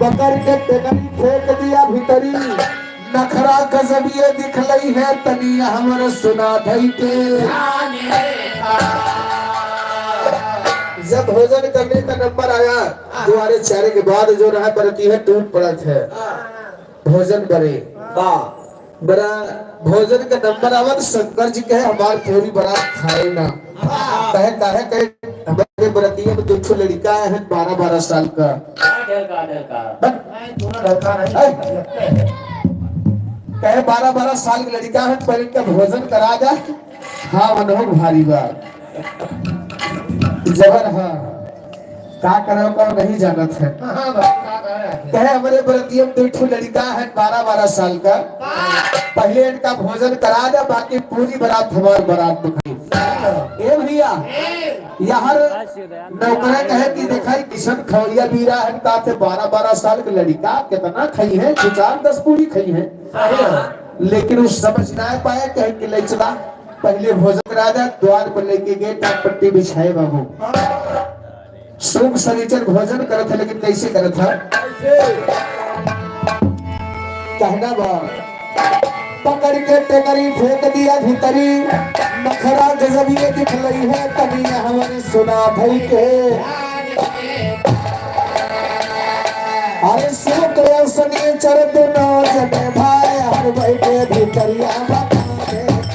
पकड़ के टंगरी फेंक दिया भीतरी। नखरा गजब ये दिखलई है तनी हमर सुना धई के। जब भोजन करने का नंबर आया, दुआरे चारे के बाद जो रहा बरती है टूट पड़त है। भोजन बरे। बरा भोजन का नंबर आवत शंकर जी कहे हमार पूरी बारात खाए ना। कहे काहे कहे हमारे बरतिया में दो ठो लड़का है बारह बारह साल का। का ढेर का ढेर का? बस। नहीं, दोनों लड़का नहीं। ऐ, कहे बारह बारह साल के लड़का है, पहले इनका भोजन करा जा। हाँ, मनोहर भारी बा। जबर हाँ। का करो का नहीं जानत है। हाँ, हाँ, भाई, का करे? कहे हमरे बरतिया में दो ठो लड़का है बारह बारह साल का। पहले इनका भोजन करा दे, बाकी पूरी बारात हमार बारात में खाई। ए भैया, यहाँ नौकरे कहे कि देखा, ई किशन खवैया बीरा है, का थे बारह बारह साल के लड़का कितना खाई है, दो चार दस पूरी खाई है। लेकिन उ समझ ना पाए, कहे कि ले चला, पहले भोजन करा दे, द्वार पर लेके गए, टाट पट्टी बिछाए बाबू। सुख सनीचर भोजन करत है, लेकिन कैसे करत है? कहना बा, पकड़ के टंगरी फेंक दिया भीतरी, नखरा गजब ये दिखलई है, तनी हमरे सुना धई के। अरे सुख सनीचर दोनों जने भाई, हर बैठे भीतरिया बता देता।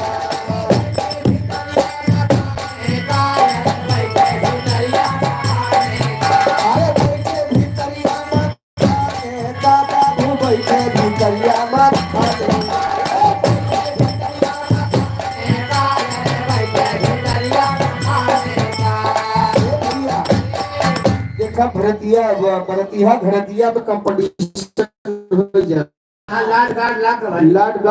अरे बैठे भीतरिया मत खाने, बाबू बैठे भीतरिया मत खाने। ए भैया, देखा भरतिया, भरतिया, भरतिया में competition हो जाए। हाँ, लाड गाड लाग भाई। लाड गाड